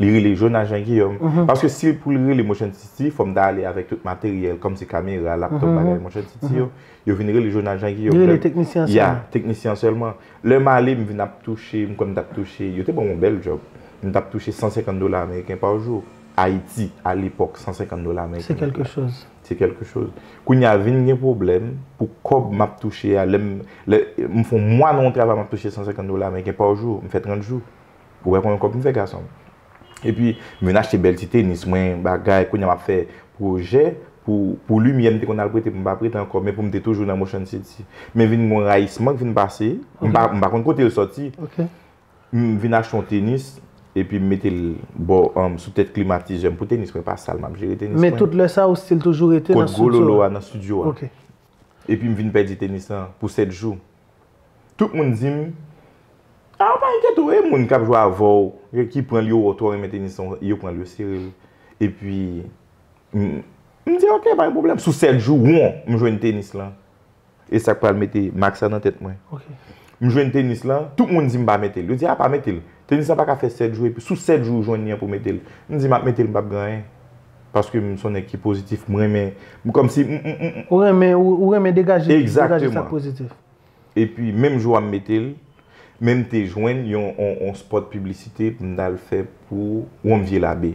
Li rele Jonas Jean Guillaume. Paske si pou l rele m Ocean City, fò m ta ale avèk tout materyèl, kòmsi kamera, laptop, bagay m Ocean City yo. Yo vin rele Jonas Jean Guillaume. Yo rele teknisyen an sèlman. Ya, teknisyen an sèlman. Lè m ale, m vin ap touche, m kwè m t ap touche, yo te ban m yon bèl djòb. M t ap touche san senkant dola ameriken pa jou. Ayiti, alepòk, san senkant dola ameriken. Se kèlke choz. Se kèlke choz. Kounye a vin gen pwoblèm pou kòb m ap touche a. Lè m, lè m fè yon mwa nan yon travay, m ap touche san senkant dola ameriken pa jou. M fè trant jou. Ou wè konbyen kòb m fè, gason m? Epi, m vin achte bèl ti tenis mwen, bagay, kounye a m ap fè pwojè pou, pou limyè m te konn al prete, m pa prete ankò, men pou m te toujou nan Motion City. Men vin gen yon rayisman k vin pase, m pa, m pa konn kote l sòti. M vin achte yon tenis, epi m mete l bò, um, sou tèt klimatizè m pou tenis mwen pa sal, m ap jere tenis mwen. Men tout lè sa, ou still toujou rete nan estidyo a? Kot gwo lolo a nan estidyo a. Epi m vin pèdi tenis lan pou sèt jou. Tout moun di m, "A, ou pa enkyete w, e moun k ap jwe avè w, ki pran l, yo wè w twò renmen tenis lan, yo pran l, yo sere l." Epi, m, m di, "Ok, pa gen pwoblèm." Sou sèt jou, won, m jwenn tenis lan. E sa k pral mete mak sa nan tèt mwen. M jwenn tenis lan, tout moun di m pa mete l. Yo di, "A, pa mete l. Tenis lan pa ka fè sèt jou, epi sou sèt jou ou jwenn li an pou mete l." M di, "M ap mete l, m p ap gen anyen." Paske m se yon nèg ki pozitif, m renmen, m kòmsi, m, m, m, Ou renmen, ou, ou renmen degaje, degaje sa k pozitif. Epi, menm jou a m mete l, men m te jwenn yon, yon, yon spot piblisite pou m t al fè pou Wonm Vye Labe.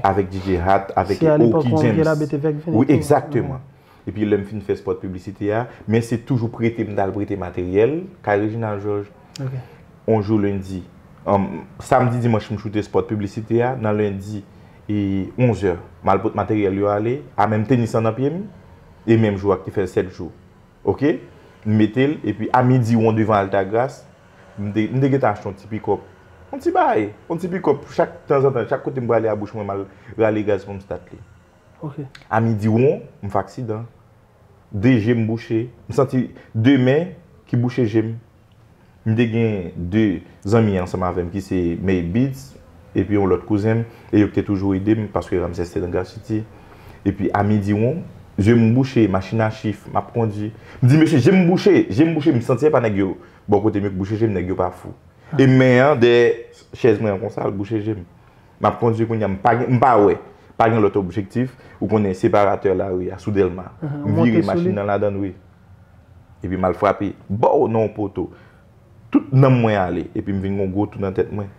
Avèk D J Hat, avèk Oki James. Wi, egzakteman. Epi lè m fin fè spot piblisite a, men se toujou prete m t al prete materyèl kay Reginald Georges. On jou lendi, um, samdi, dimanch, m choute spot piblisite a, nan lendi, e onz è, m al pot materyèl yo ale, a menm tenis lan nan pye m, e menm jou a ki te fè l sèt jou. Oke? M mete l, epi a midi, won devan Altagras, m te, m te gentan achte yon ti pikòp. Yon ti bagay, yon ti pikòp, chak tanzantan, chak kote m prale a bouch mwen, m al rale gaz pou m stat li. A midi, won, m fè aksidan. De je m bouche. M santi de men ki bouche je m. M te gen de zanmi ansanm avè m ki se May Beats, epi yon lòt kouzen m, e yo ki te toujou ede m, paske Ramsès te nan Grafiti. Epi a midi won, je m bouche, machin a chif, m ap kondui. M di, "Mesye, je m bouche, je m bouche," m santi se pa nèg yo bò kote m yo ki bouche je m, nèg yo pa fou. E men an dèyè chèz mwen an konsa, l bouche je m. M ap kondui kounye a, m pa gen, m pa wè. Pa gen lòt objektif, ou konnen separatè lari a, sou Dèlma. M vire machin nan ladann, wi. Epi m al frape, baw, nan yon poto. Tout nanm mwen ale, epi m vin gen yon gwo tou nan tèt mwen.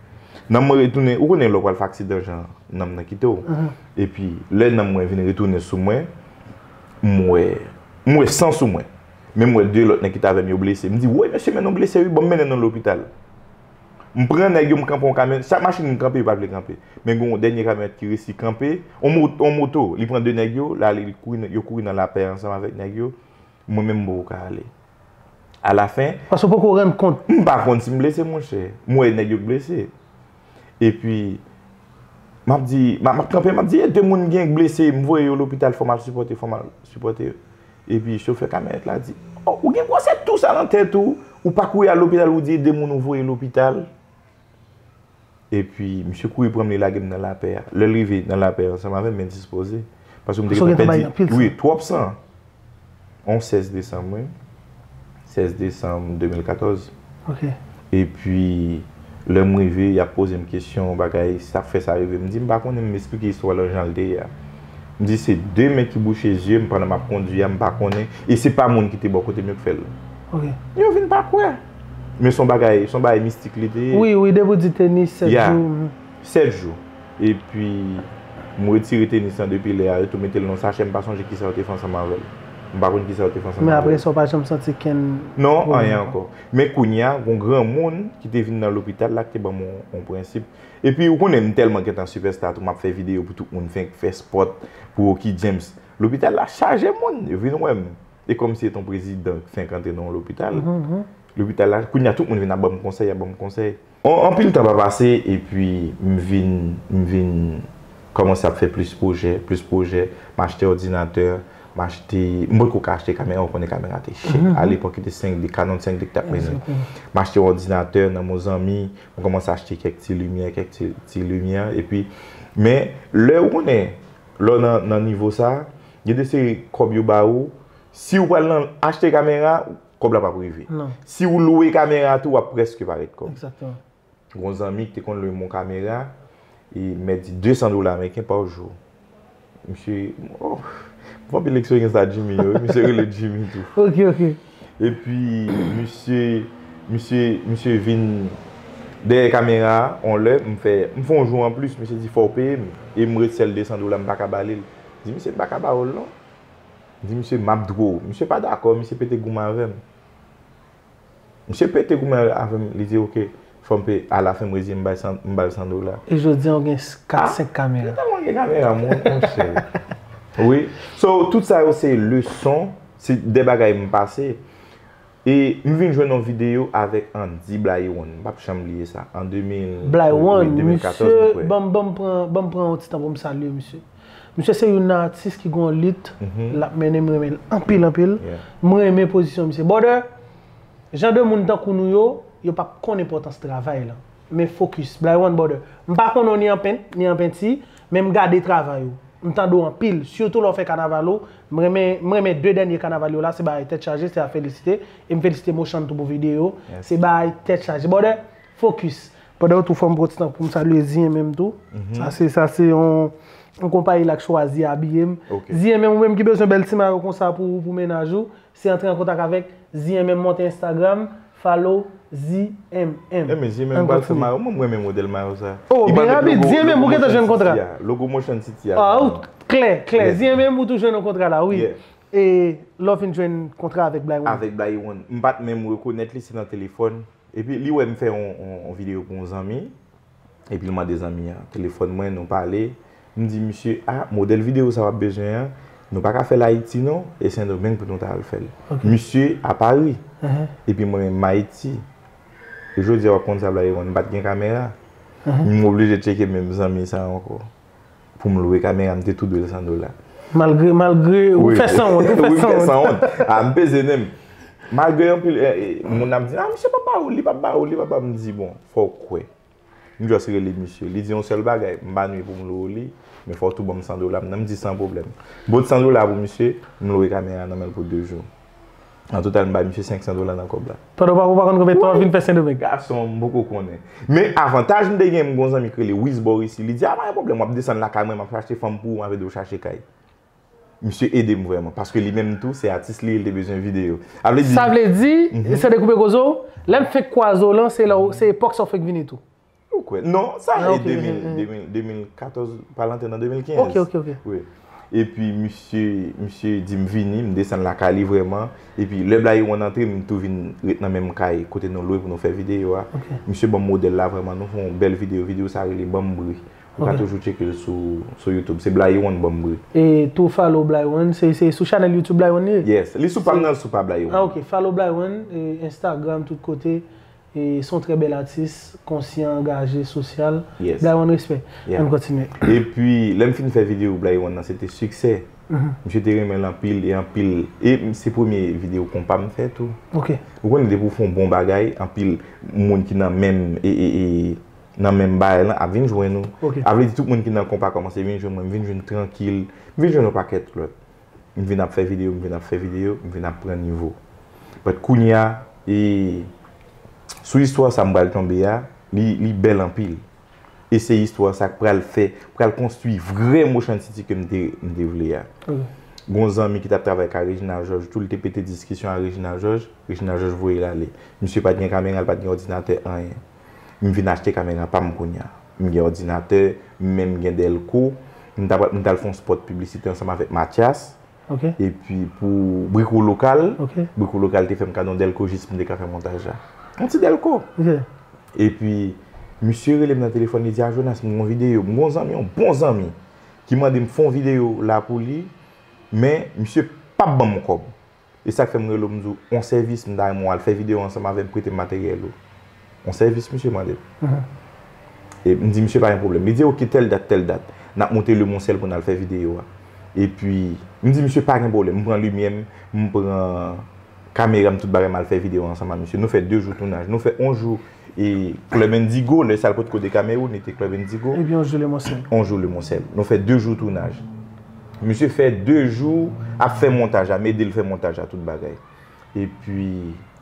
Nanm mwen retounen, ou konnen lè w pral fè aksidan jan nanm nan kite w. Epi lè nanm mwen vin retounen sou mwen, m wè, m wè san sou mwen. Men m wè de lòt nèg ki t avè m yo blese. M di, "Woy, mesye, men nou blese, wi, ban m mennen nou lopital." M pran nèg yo, m kanpe yon kamyonèt. Chak machin m kanpe, yo pa t vle kanpe. Men gen yon dènye kamyonèt ki resi kanpe, yon mo-, yon moto, li pran de nèg yo, l ale, li kouri nan, yo kouri nan lapè ansanm avèk nèg yo. Mwen menm, m poko ka ale. Alafen, Paske w poko rann kont. M pa konn si m blese, monchè. M wè nèg yo k blese. Epi, m ap di, m ap, m ap kanpe, m ap di, "E, de moun gen k blese, m voye yo lopital, fò m al sipòte, fò m al sipòte yo." Epi, chofè kamyonèt la di, "O, ou gen gwosè tou sa nan tèt ou, ou pa kouri al lopital, ou di e de moun ou voye lopital." Epi, misye kouri pran m, li lage m nan lapè a. Lè l rive nan lapè a ansanm avè m, m endispoze. Paske m te gentan pèdi, wi, twòp san. On sèz desanm, wi. Sèz desanm de mil katòz. Epi, lè m rive, y ap poze m kesyon, bagay, sa k fè sa rive. M di, "M pa konnen," m esplike istwa lan jan l te ye a. M di, "Se de men ki bouche zye m pandan m ap kondui a, m pa konnen. E se pa moun ki te bò kote m yo k fè l." Yo vin pa kwè. Men se yon bagay, se yon bagay mistik li te ye. Wi, wi, depi w di tenis, sèt jou. Sèt jou. Epi, m retire tenis lan depi lè a, yo tou mete l nan yon sachè, m pa sonje kisa yo te fè ansanm avè l. M pa konn kisa yo te fè ansanm avè l. Men apre sa, w pa janm santi kenn pwoblèm ankò? Non, anyen ankò. Men kounye a, gen yon granmoun ki te vin nan lopital la, ki te ban m yon, yon prensip. Epi, ou konnen, m tèlman gentan sipèsta tou, m ap fè videyo pou tout moun, fenk fè spòt pou Oki James. Lopital la chaje moun, yo vin wè m. E kòmsi se t on prezidan k fenk antre nan yon lopital. Lopital la, kounye a tout moun vin ap ban m konsèy, ap ban m konsèy. On, anpil tan pa pase, epi m vin, m vin kòmanse ap fè plis pwojè, plis pwojè, m achte òdinatè, M achte, m potko ka achte kamera, ou konnen kamera te chè. A lepòk, se te senk D, Canon senk D ki t ap mennen. M achte yon òdinatè nan men yon zanmi, m kòmanse achte kèk ti limyè, kèk ti, ti limyè, epi, men, lè ou konnen, lè w nan, nan nivo sa, gen de seri kòb yo ba ou, si ou pral nan achte kamera, kòb la p ap rive. Si ou lwe kamera tou, w ap prèske pa ret kòb. Gon zanmi ki te konn lwe m yon kamera, e m mèt di de san dola ameriken pa jou. Misye, oh, m fè anpil eksperyans ak Jimmy yo, wi, misye rele Jimmy tou. Ok, ok. Epi, misye, misye, misye vin dèyè kamera a, on lè, m fè, m fè yon jou anplis, misye di fò w peye m, e m ret sèl de san dola, m pa ka ba li l. M di, misye, m pa ka ba ou l non. M di, misye, m ap dwe w. Misye pa dakò, misye pete goumen avè m. Misye pete goumen avè m, li di, ok, fò m peye. Alafen, m reziye, m bay san, m ba l san dola. E jodi a, w gen kat, senk kamera. Mwen tèlman gen kamera, mwen, monchè. Wi. So, tout sa yo se leson, se de bagay m pase. E m vin jwenn yon videyo avèk Andy Blaywon. M p ap janm bliye sa. An de mil, Blaywon, wi, de mil katòz, misye, ban m, ban m pran, ban m pran yon ti tan pou m salye misye. Misye se youn nan atis ki gen yon lit, l ap mennen, m renmen l anpil, anpil. M renmen pozisyon misye. Brother, jan de moun tankou nou yo, yo p ap konn enpòtans travay lan. Men focus, Blaywon, brother. M pa konnen w ni an pent, ni an penti, men m gade travay ou. M tande w anpil, sitou lè w fè kanaval ou. M renmen, m renmen de dènye kanaval yo la, se bagay tèt chaje, se a felisite. E m felisite Mochan tou pou videyo. Se bagay tèt chaje. Brother, focus. Pandan w tou fò m pran ti tan pou m salye Ziyen menm tou. Sa se, sa se yon, yon konpayi la k chwazi abiye m. Ziyen menm, ou menm ki bezwen bèl ti mayo konsa pou, pou mennaj ou, se antre an kontak avèk Ziyen menm, monte Instagram, follow Z M M. Enben, Ziyen menm pral fè mayo, mwen, mwen renmen modèl mayo sa. Oh, byen rapid, Ziyen menm, ou gentan jwenn kontra. Logo Motion City a. Ah, ou klè, klè. Ziyen menm, ou tou jwenn yon kontra la, wi. E lè w fin jwenn kontra avèk Blaywon. Avèk Blaywon. M pa t menm rekonèt li, se nan telefòn. Epi li wè m fè yon, yon, yon videyo pou yon zanmi. Epi l mande zanmi an, telefòn mwen, nou pale. M di misye, ah, modèl videyo sa w ap bezwen an, nou pa ka fè l Ayiti non, e Sendomeng pou nou ta al fè l. Misye a Pari. Epi mwen menm m Ayiti. E jodi a w ap konn sa Blaywon, m pa t gen kamera. M oblije tcheke menm zanmi sa ankò. Pou m lwe kamera, m te tou dwe l san dola. Malgre, malgre ou fè sanwont, ou fè sanwont. Ah, m peze nen m. Malgre anpil, eh, eh, moun ap di, ah, misye p ap ba ou, li p ap ba ou, li p ap ba ou, m di, bon, fò w kwè. M just rele misye. Li di yon sèl bagay, m pa nwi pou m lwe w li, men fò w tou ban m san dola m nan. M di san pwoblèm. M pot san dola pou misye, m lwe kamera nan men l pou de jou. An total, m bay misye senk san dola nan kòb la. Pandan w pa, ou pa konn konbyen tan w ap vin fè Sendomeng? Gason, m poko konnen. Men avantaj m te gen, m gon zanmi k rele Wiz Boris, li di, ah, pa gen pwoblèm, w ap desann lakay mwen, m ap achte fanm pou ou, m ap ede w chache kay. Misye ede m vrèman, paske li menm tou, se atis li ye, li te bezwen videyo. Sa vle di, se dekoupe koze w, lè m fenk kwaze w lan, se lè w, se epòk sa w fenk vini tou. Ou kwè? Non, sa e de mil, de mil, de mil katòz, pa l antre nan de mil kenz. Ok, ok, ok. Wi. Epi misye, misye di m vini, m desann lakay li vrèman. Epi lè Blaywon antre, m tou vin ret nan menm kay kote nou lwe pou nou fè videyo a. Misye ban m modèl la vrèman, nou fè yon bèl videyo. Videyo sa rele Ban m bri. Ou ka toujou tcheke l sou, sou YouTube. Se Blaywon Ban m bri. E tou follow Blaywon, se, se sou chanèl YouTube Blaywon li ye? Yes, li sou pa m nan, sou pa Blaywon. Ah, ok. Follow Blaywon, e, Instagram, tout kote. E se yon trè bèl atis, konsyan, angaje, sosyal. Yes. Blaywon, respè. Ann kontinye. Epi, lè m fin fè videyo Blaywon nan, se te siksè. Misye te renmen l anpil e anpil. E m, se premye videyo konpa m fè tou. Ok. Ou konnen, depi w fè yon bon bagay, anpil moun ki nan menm, e, e, e, nan menm bagay lan ap vin jwenn ou. Ok. A vle di, tout moun ki nan konpa kòmanse vin jwenn mwen, m vin jwenn Trankil, m vin jwenn yon pakèt lòt. M vin ap fè videyo, m vin ap fè videyo, m vin ap pran nivo. But kounye a, e, sou istwa sa m pral tonbe a, li, li bèl anpil. E se istwa sa k pral fè, pral konstwi vrè Motion City ke m te, m te vle a. Ok. Gon zanmi ki t ap travay ka Reginald Georges tou, li te pete diskisyon a Reginald Georges, Reginald Georges voye l ale. Misye pa t gen kamera, li pa t gen òdinatè, anyen. M vin achte kamera pa m kounye a. M gen òdinatè, m menm gen dèlko. M t ap, m t al fè yon spot piblisite ansanm avèk Mathias. Ok. Epi pou Briko Lokal, ok, Briko Lokal te fè m kado yon dèlko jis pou m te ka fè montaj la. Yon ti dèlko. Ok. Epi, misye rele m nan telefòn, li di, "A, Jonas, m gen yon videyo." M gen yon zanmi, yon bon zanmi, ki mande m fè yon videyo la pou li, men misye p ap ban m kòb. E sa k fè m rele w, m di w, yon sèvis, m ta renmen w al fè videyo ansanm avè m, prete m materyèl ou. Yon sèvis misye mande m. Mhm. E m di misye pa gen pwoblèm. Li di, "Ok, tèl dat, tèl dat. N ap monte Lemonsèl pou n al fè videyo a." Epi, m di misye pa gen pwoblèm, m pran limyè m, m pran kamera m, tout bagay, m al fè videyo ansanm ak misye. Nou fè de jou tounaj. Nou fè yon jou e Club Indigo, lè sa l potko de Kamewoun, li te Club Indigo. Epi yon jou Lemonsèl. Yon jou Lemonsèl. Nou fè de jou tounaj. Misye fè de jou ap fè montaj la, m ede l fè montaj la, tout bagay. Epi,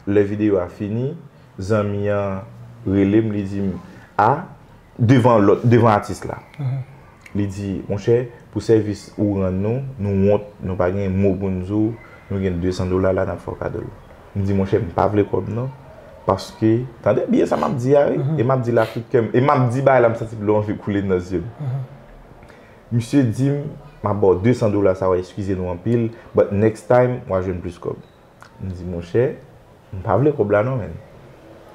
lè videyo a fini, zanmi an rele m, li di m, a, devan lòt, devan atis la. Li di, monchè, pou sèvis ou rann nou, nou wont, nou pa gen mo pou n di w, nou gen de san dola la, n ap fè w kado l. M di, monchè, m pa vle kòb non, paske, tande byen sa m ap di a, wi, e m ap di l ak tout kè m, e m ap di bagay la, m santi dlo anvi koule nan zye m. Misye di m, m ap ba w de san dola sa, w a eskize nou anpil, but next time, w a jwenn plis kòb. M di, monchè, m pa vle kòb la non, menn.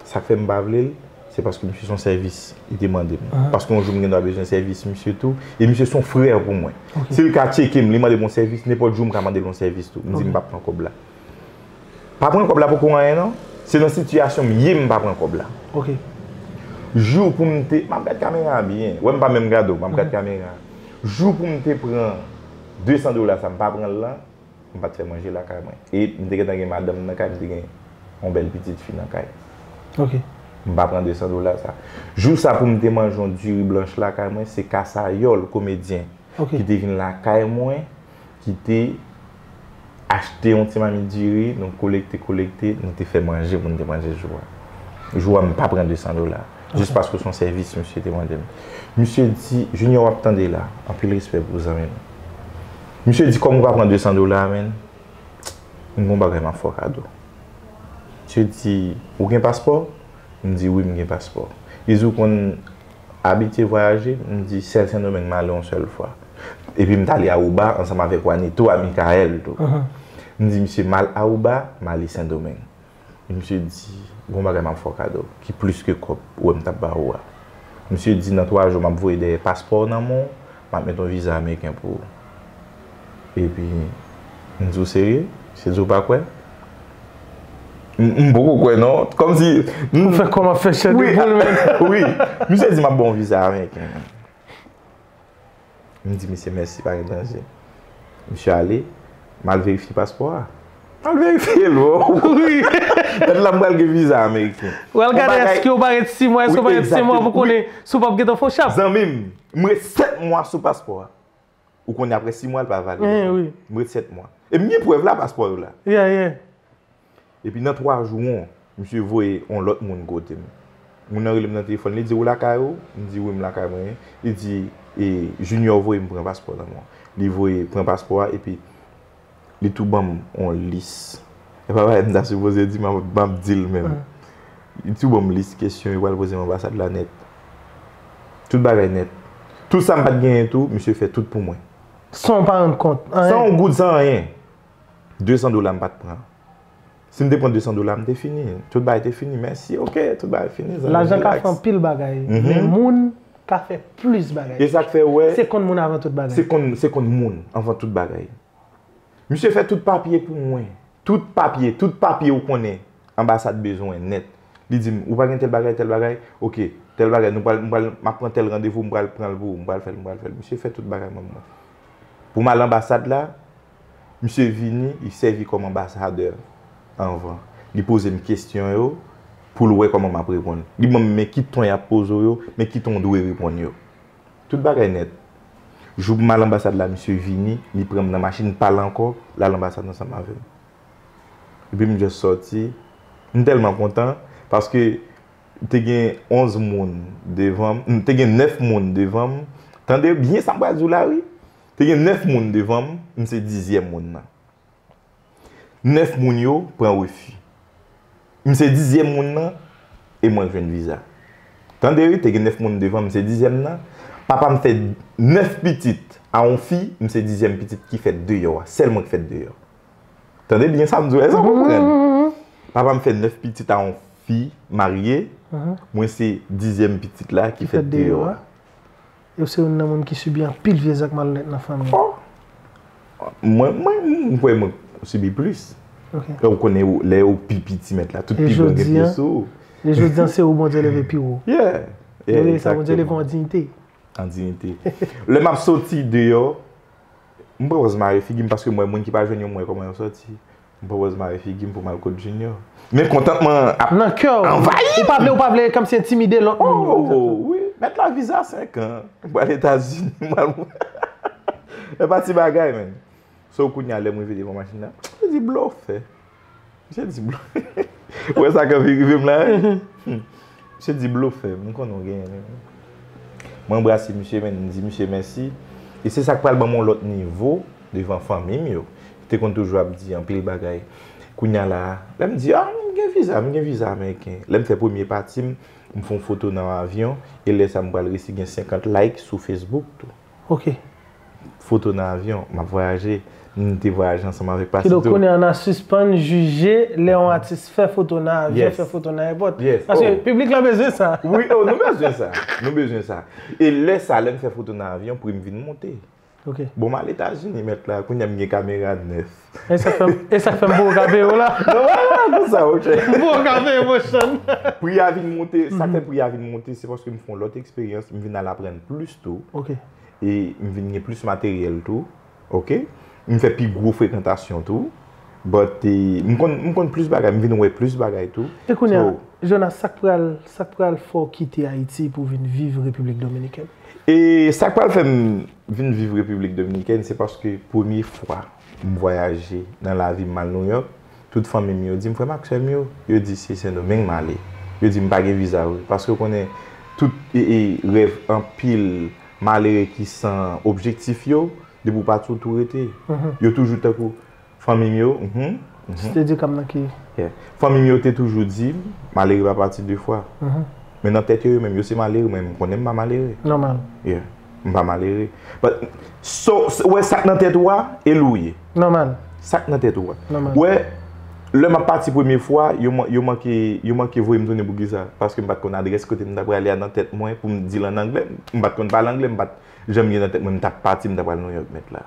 Sa k fè m pa vle l, se paske misye se yon sèvis li te mande m. Paske yon jou m gen dwa bezwen sèvis misye tou, e misye se yon frè pou mwen. Si l ka tcheke m, li mande m yon sèvis, nenpòt jou m ka mande l yon sèvis tou. M di, m p ap pran kòb la. Pa pran kòb la poko anyen non. Se nan sitiyasyon m ye m pa pran kòb la. Jou pou m te, m ap gad kamera a byen. Wè m pa menm gade w, m ap gad kamera a. Jou pou m te pran de san dola sa, m pa pran l lan, m pa t fè manje lakay mwen. E m te gentan gen madanm nan kay, m te gen yon bèl pitit fi nan kay. M pa pran de san dola sa. Jou sa pou m te manje yon diri blanch lakay mwen, se Kasayòl, komedyen, ki te vin lakay mwen, ki te achte yon ti mamit diri, nou kolekte, kolekte, nou te fè manje pou n te manje jou a. Jou a, m pa pran de san dola. Jis paske se yon sèvis misye te mande m. Misye di, Junior, w ap tande la. Anpil respè pou zanmi m. Misye di, kòm ou pa pran de san dola a, menn, m gon bagay m ap fè w kado. Misye di, ou gen paspò? M di, wi, m gen paspò. Li di, ou konn abitye vwayaje? M di, sèl Sendomeng m ale yon sèl fwa. Epi m t ale Aruba ansanm avèk Juanito a Michael tou. M di, misye, m al Aruba, m ale Sendomeng. Misye di, gon bagay m ap fè w kado, ki plis ke kòb ou wè m t ap ba ou a. Misye di, nan twa jou, m ap voye dèyè paspò w nan men w, m ap met yon viza ameriken pou ou. Epi, m di, ou serye? Misye di, ou pa kwè? M, m poko kwè, non. Kòmsi, m, ou fè kòm ap fè chè de poul, men. Wi. Misye di, m ap ba w yon viza ameriken. M di, mesye, mèsi, pa gen danje. Misye ale, m al verifye paspò a. M al verifye l, bro. Wi. Mèt la, m pral gen viza ameriken. Ou al gade èske ou parèt sis mwa, èske ou parèt sis mwa pou konnen si ou p ap gentan fè w chap. Zanmi m, m ret sèt mwa sou paspò a. Ou konnen apre sis mwa, l pa valid ankò. M ret sèt mwa. E m gen prèv la, paspò yo la. Epi nan twa jou an, misye voye yon lòt moun kote m. Moun nan rele m nan telefòn, li di, ou lakay ou? M di, wi, m lakay mwen. Li di, e, Junior voye m pran paspò nan men w. Li voye pran paspò a, epi li tou ban m yon lis. E pa bagay m ta sipoze di, m ap, m ap di l menm. Li tou ban m lis kesyon yo pral poze m anbasad la nèt. Tout bagay nèt. Tout sa m pa t genyen tou, misye fè tout pou mwen. San w pa rann kont, anyen. San yon goud, san anyen. De san dola m pa t pran. Si m te pran de san dola, m te fini. Tout bagay te fini. Mèsi, oke, tout bagay fini, zanmi, relax. Lajan ka fè anpil bagay, men moun ka fè plis bagay. E sa k fè, wè, se konn moun avan tout bagay. Se konn, se konn moun avan tout bagay. Misye fè tout papye pou mwen. Tout papye, tout papye ou konnen anbasad bezwen nèt. Li di m, ou pa gen tèl bagay, tèl bagay? Oke, tèl bagay, nou pral, m pral, m ap pran tèl randevou, m pral pran l pou ou, m pral fè l, m pral fè l. Misye fè tout bagay ban mwen. Pou m al anbasad la, misye vini, li sèvi kòm anbasadè anvan. Li poze m kesyon yo pou l wè kòman m ap reponn. Li ban m men ki ton y ap poze w yo, men ki ton w dwe reponn yo. Tout bagay nèt. Jou pou m al anbasad la, misye vini, li pran m nan machin pa l ankò, l al anbasad ansanm avè m. Epi m just sòti. M tèlman kontan, paske te gen onz moun devan m, m, te gen nèf moun devan m. Tande byen sa m pral di w la, wi. Te gen nèf moun devan m, m se dizyèm moun nan. Nèf moun yo pran refi. M se dizyèm moun nan, e mwen jwenn viza. Tande wi, te gen nèf moun devan m, m se dizyèm nan. Papa m fè nèf pitit a yon fi, m se dizyèm pitit ki fèt deyò a. Sèl mwen ki fèt deyò. Tande byen sa m di w, èske w konprann? Papa m fè nèf pitit a yon fi marye, mwen se dizyèm pitit la ki fèt deyò a. E w se youn nan moun ki sibi anpil vye zak malonèt nan fanmi w? Oh! Mwen, mwen, m kwè mwen sibi plis. Lè w konnen, lè w pi piti mèt la, tout pi gran gen pye sou ou. E jodi a, se ou Bondye leve pi wo. Yeah. Wi, sa Bondye leve w an diyite. An diyite. Lè m ap soti deyò, M pran pòz mare figi m paske m wè moun ki pa jwenn yo, m wè kòman yo sòti. M pran pòz mare figi m pou m al kot Junior. Men kontantman ap Nan kè w, anvayi ou pa vle, ou pa vle kòmsi entimide lòt moun. Oh, wi. Mèt la viza senk an. M pral Etazini, m pral. E pa ti bagay, menn. So, kounye a, lè m rive devan machin nan, misye di blofè. Misye di blofè. Ou wè sa k anvi rive m la, wi? Misye di blofè, m konnen w genyen, menn. Mwen anbrase misye, menn, m di misye mèsi. E se sa k pral ban m yon lòt nivo devan fanmi m yo. Ki te konn toujou ap di anpil bagay. Kounye a la, lè m di, a, m gen viza, m gen viza ameriken. Lè m fè premye pati m, m fè yon foto nan yon avyon, e lè sa m pral resi gen senkant like sou Facebook tou. Ok. Foto nan avyon, m ap vwayaje. M te vwayaje ansanm avèk Pasito. Kidonk, kounye a, n a sispann jije lè yon atis fè foto nan avyon, fè foto nan èpòt. Paske piblik la bezwen sa. Wi, oh, nou bezwen sa. Nou bezwen sa. E lè sa, lè m fè foto nan avyon, pri m vin monte. Ok. Bon, m al Etazini, mèt la, kounye a m gen kamera nèf. E sa k fè m, e sa k fè m poko ka peye w la. Non, pa konsa, ok. M poko ka peye motion. Pri a vin monte, sa k fè pri a vin monte, se paske m fè yon lòt eksperyans, m vin al aprann plis tou. Ok. E m vin gen plis materyèl tou. Ok. M fè pi gwo frekantasyon tou. But, eh, m konn, m konn plis bagay, m vin wè plis bagay tou. E kounye a, Jonas, sa k pral, sa k pral fè w kite Ayiti pou w vin viv Repiblik Dominikèn? E sa k pral fè m vin viv Repiblik Dominikèn, se paske premye fwa m vwayaje nan lavi m, m al Nouyòk, tout fanmi m yo di m, frè m ak sè m yo, yo di se Sendomeng m ale. Yo di m pa gen viza vre. Paske w konnen, tout e, e, rèv anpil malere ki san objektif yo, depi w pati w tou rete. Yo toujou tankou, Fanmi m yo, mhm, mhm. Sitedi kam nan ki? Yeah. Fanmi m yo te toujou di m, malere pa pati de fwa. Mhm. Men nan tèt yo, yo menm, yo se malere, mwen, m konnen m pa malere. Nòmal. Yeah. M pa malere. But, so, so, wè sa k nan tèt ou a, e li w ye. Nòmal. Sa k nan tèt ou a. Nòmal. Wè, lè m ap pati premye fwa, yo man-, yo manke, yo manke voye m tounen poukisa? Paske m pa t konn adrès kote m ta prale a nan tèt mwen pou m di l ann anglè. M pa t konn pale anglè, m pa t janm gen nan tèt mwen, m t ap pati, m ta pral Nouyòk, mèt la.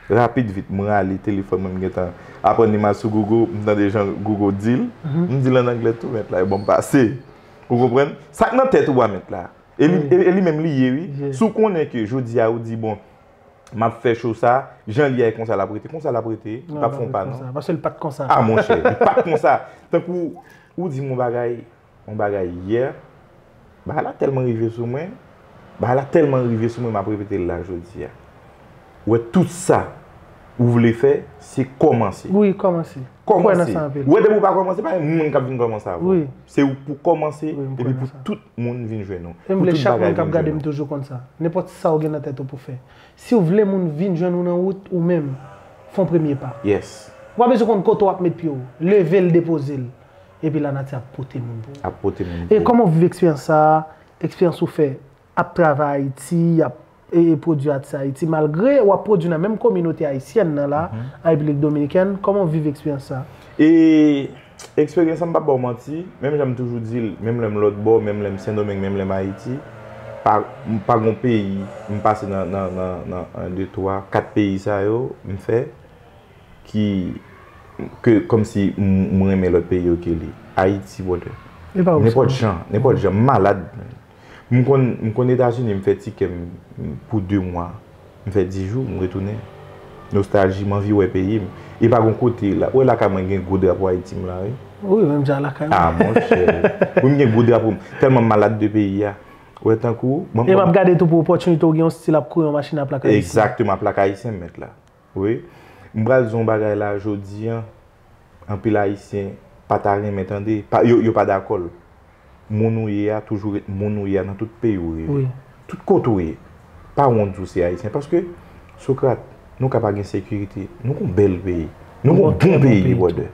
Rapid vit, m rale telefòn mwen, m gentan aprann li mal sou Google, m tande jan Google di l, m di l ann anglè tou, mèt la, yo ban m pase. Ou konprann? Sa k nan tèt ou a, mèt la. E li, e, e li menm li ye, wi. Si w konnen ke jodi a ou di, bon, m ap fè cho sa, jan li a e konsa l ap rete, konsa l ap rete, li p ap fè yon pa, non. Paske li pa t konsa. A, monchè, li pa t konsa. Tankou, ou di m yon bagay, yon bagay yè, bagay la tèlman rive sou mwen, bagay la tèlman rive sou mwen, m ap repete l la jodi a. Ou wè tout sa ou vle fè, se kòmanse. Wi, kòmanse. Kòmanse. Ou wè depi ou pa kòmanse, pa gen moun k ap vin kòmanse avè w. Se ou pou kòmanse, epi pou tout moun vin jwenn ou. E m vle chak moun k ap gade m toujou konn sa. Nenpòt sa ou gen nan tèt ou pou fè. Si w vle moun vin jwenn ou nan wout, ou menm, fè yon premye pa. Yes. Ou pa bezwen konn kote w ap met pye w. Leve l, depoze l. Epi lanati ap pote moun pou ou. Ap pote moun pou ou. E kòman w viv eksperyans sa a, eksperyans ou fè ap travay Ayiti, ap e, e pwodui atis Ayiti, malgre w ap pwodui nan menm kominote ayisyèn nan la, an Repiblik Dominikèn, kòman w viv eksperyans sa a? E eksperyans sa, m p ap ba w manti, menm jan m toujou di l, menm lè m lòtbò, menm lè m Sendomeng, menm lè m Ayiti, pa, m pa gon peyi, m pase nan, nan, nan, nan en, de, twa, kat peyi sa yo, m fè, ki, ke, kòmsi m, m renmen lòt peyi yo ke li. Ayiti, brother. Nenpòt jan, nenpòt jan, m malad, man. M konn, m konn Etazini, m fè tikè m pou de mwa, m fè dis jou, m retounen. Nostalji, m anvi wè peyi m. E pa gon kote la. Ou wè lakay mwen gen gwo drapo Ayiti m la, wi. Wi, menm jan lakay mwen. A, monchè. Wi, m gen gwo drapo m. Tèlman m malad de peyi a. Ou wè tankou, bon. E m ap gade tou pou opòtinite ou gen yon stil ap kouri yon machin a plak ayisyen. Egzakteman, plak ayisyen m mèt la. Wi. M pral di w yon bagay la jodi a, anpil Ayisyen pa ta renmen tande, pa, yo, yo pa dakò l. Moun ou ye a toujou ret moun ou ye a nan tout peyi ou ye. Wi. Tout kote ou ye. Pa wont di w se Ayisyen. Paske, Socrate, nou ka pa gen sekirite. Nou gon bèl peyi. Nou gon bon peyi, brother.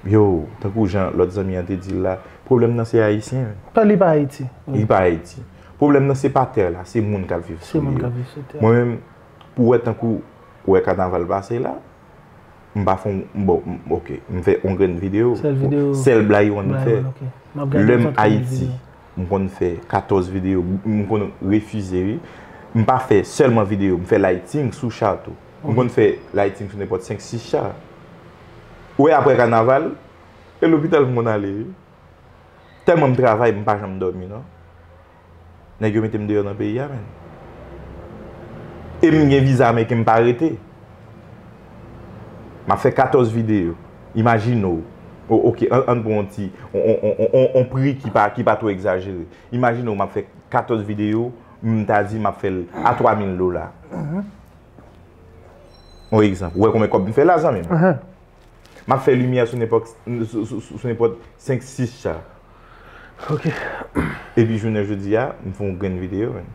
Yo, tankou jan lòt zanmi an te di l la, pwoblèm nan se Ayisyen. Pa, li pa Ayiti. Li pa Ayiti. Pwoblèm nan se pa tè la, se moun k ap viv sou li yo. Se moun k ap viv sou tè. Mwen menm, pou wè tankou, ou wè kanaval pase la, m pa fè yon, bon, m, ok, m fè yon grenn videyo. Sèl videyo. Sèl Blayiwonn m fè. Blayiwonn, ok. M ap gade yon trant videyo. Lè m Ayiti, m konn fè katòz videyo, m konn refize, wi. M pa fè sèlman videyo, m fè lighting sou cha tou. M konn fè lighting sou nenpòt senk, sis cha. Ou wè, aprè kanaval, e lopital m konn ale, wi. Tèlman m travay, m pa janm dòmi, non. Nèg yo mete m deyò nan peyi a, menn. E m gen viza ameriken, m pa rete. M ap fè katòz videyo. Imajine w. O, oke, ann, ann pran yon ti, on, on, on, on, on pri ki pa, ki pa twò egzajere. Imajine w, m ap fè katòz videyo, m ta di m ap fè l a twa mil dola. On egzanp. Ou wè konbyen kòb m fè la, zanmi m? M ap fè limyè sou nenpòt, sou, sou, sou, sou nenpòt senk, sis cha. Ok. Epi jounen jodi a, m fè yon grenn videyo, menn.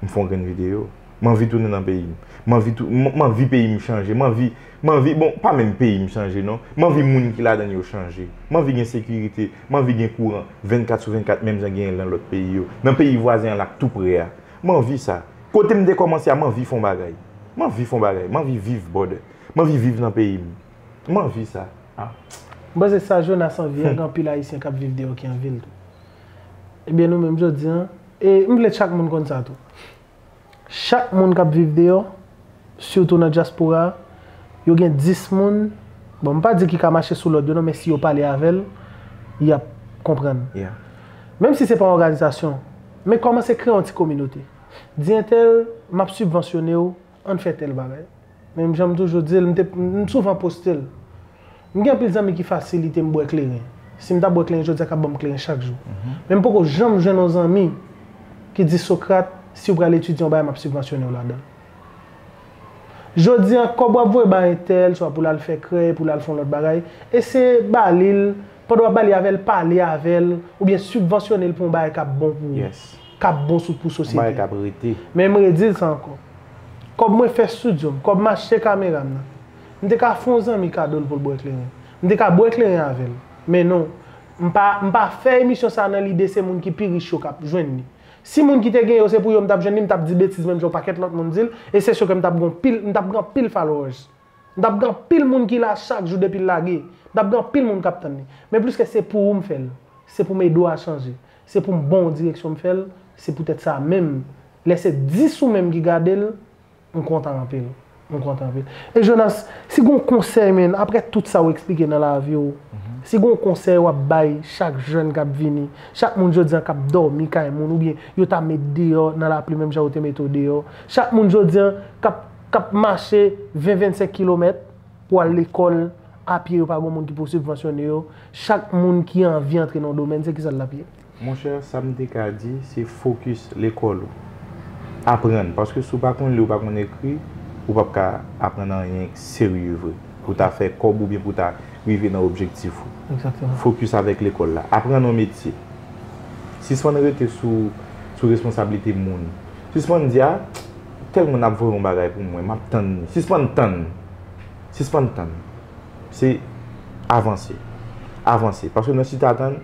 M fè yon grenn videyo. M anvi tounen nan peyi m. M anvi tou, m, m anvi peyi m chanje. M anvi, m anvi, bon, pa menm peyi m chanje, non. M anvi moun ki ladan l yo chanje. M anvi gen sekirite. M anvi gen kouran vennkat sou vennkat, menm jan genyen nan lòt peyi yo. Nan peyi vwazen an la k tou pre a. M anvi sa. Kote m te kòmanse a, m anvi fè yon bagay. M anvi fè yon bagay. M anvi viv, brother. M anvi viv nan peyi m. M anvi sa. Ah. M panse sa Jonas anvi an, gen anpil Ayisyen k ap viv deyò ki anvi l tou. Ebyen, nou menm jodi a, e m vle chak moun konn sa tou. Chak moun k ap viv deyò, sitou nan dyaspora a, yo gen dis moun, bon, m pa di ki ka mache sou lòd yo non, men si yo pale avè l, y ap konprann. Yeah. Menm si se pa yon òganizasyon, men kòmanse kreye yon ti kominote. Di entèl, m ap sibvansyone w, ann fè tèl bagay. Men jan m toujou di l, m, te, m souvan poste l. M gen anpil zanmi ki fasilite m bwè kleren. Si m ta bwè kleren jodi a, k ap ban m kleren chak jou. Men m poko janm jwenn yon zanmi ki di, Socrate, si w pral etidye yon bagay, m ap sibvansyone w ladan l. Jodi a, kòb w ap voye bay entèl, swa pou l al fè krèy, pou l al fè yon lòt bagay, eseye ba li l, pandan w ap ba li avè l, pale avè l, oubyen sibvansyone l pou yon bagay k ap bon pou ou, Yes. k ap bon sou, pou Yon bagay k sosyete. Ap rete. Men m redi l sa ankò. Kòb mwen fè estidyo m, kòb m achte kamera m nan. M te ka fè yon zanmi kado l pou l bwè kleren. M te ka bwè kleren avè l. Men non, m pa, m pa fè emisyon sa nan lide se moun ki pi rich yo k ap jwenn li. Si moun ki te gen yo se pou yo m t ap jwenn li, m t ap di betiz menm jan yon pakèt lòt moun di l, e se syo ke m t ap gen pil, m t ap gen anpil followers. M t ap gen anpil moun ki la chak jou depi l lage. M t ap gen anpil moun k ap tann li. Men pliske se pou ou m fè l. Se pou m ede w a chanje. Se pou m ba w direksyon m fè l. Se poutèt sa menm, lè se dis ou menm ki gade l, m kontan anpil. M kontan anpil. E Jonas, si gon konsèy, menn, apre tout sa w eksplike nan lavi w, si gon konsèy w ap bay chak jèn k ap vini, chak moun jodi a k ap dòmi kay moun, oubyen yo ta met deyò nan lapli menm jan yo te mete w deyò, chak moun jodi a k ap, k ap mache ven, vennsenk kilomèt pou al lekòl, a pye, yo pa gon moun ki pou sibvansyone yo, chak moun ki anvi antre nan yon domèn, se kisa l t ap ye? Monchè, sa m te ka di, se fokis lekòl ou. Aprann, paske si w pa konn li, ou pa konn ekri, ou p ap ka aprann anyen serye vre. Pou w ta fè kòb oubyen pou w ta rive nan objektif ou. Egzakteman. Fokis avèk lekòl la. Aprann yon metye. Sispann rete sou, sou responsablite moun. Sispann di, a, tèl moun ap voye yon bagay pou mwen, m ap tann li. Sispann tann. Sispann tann. Se avanse. Avanse. Paske nan chita tann,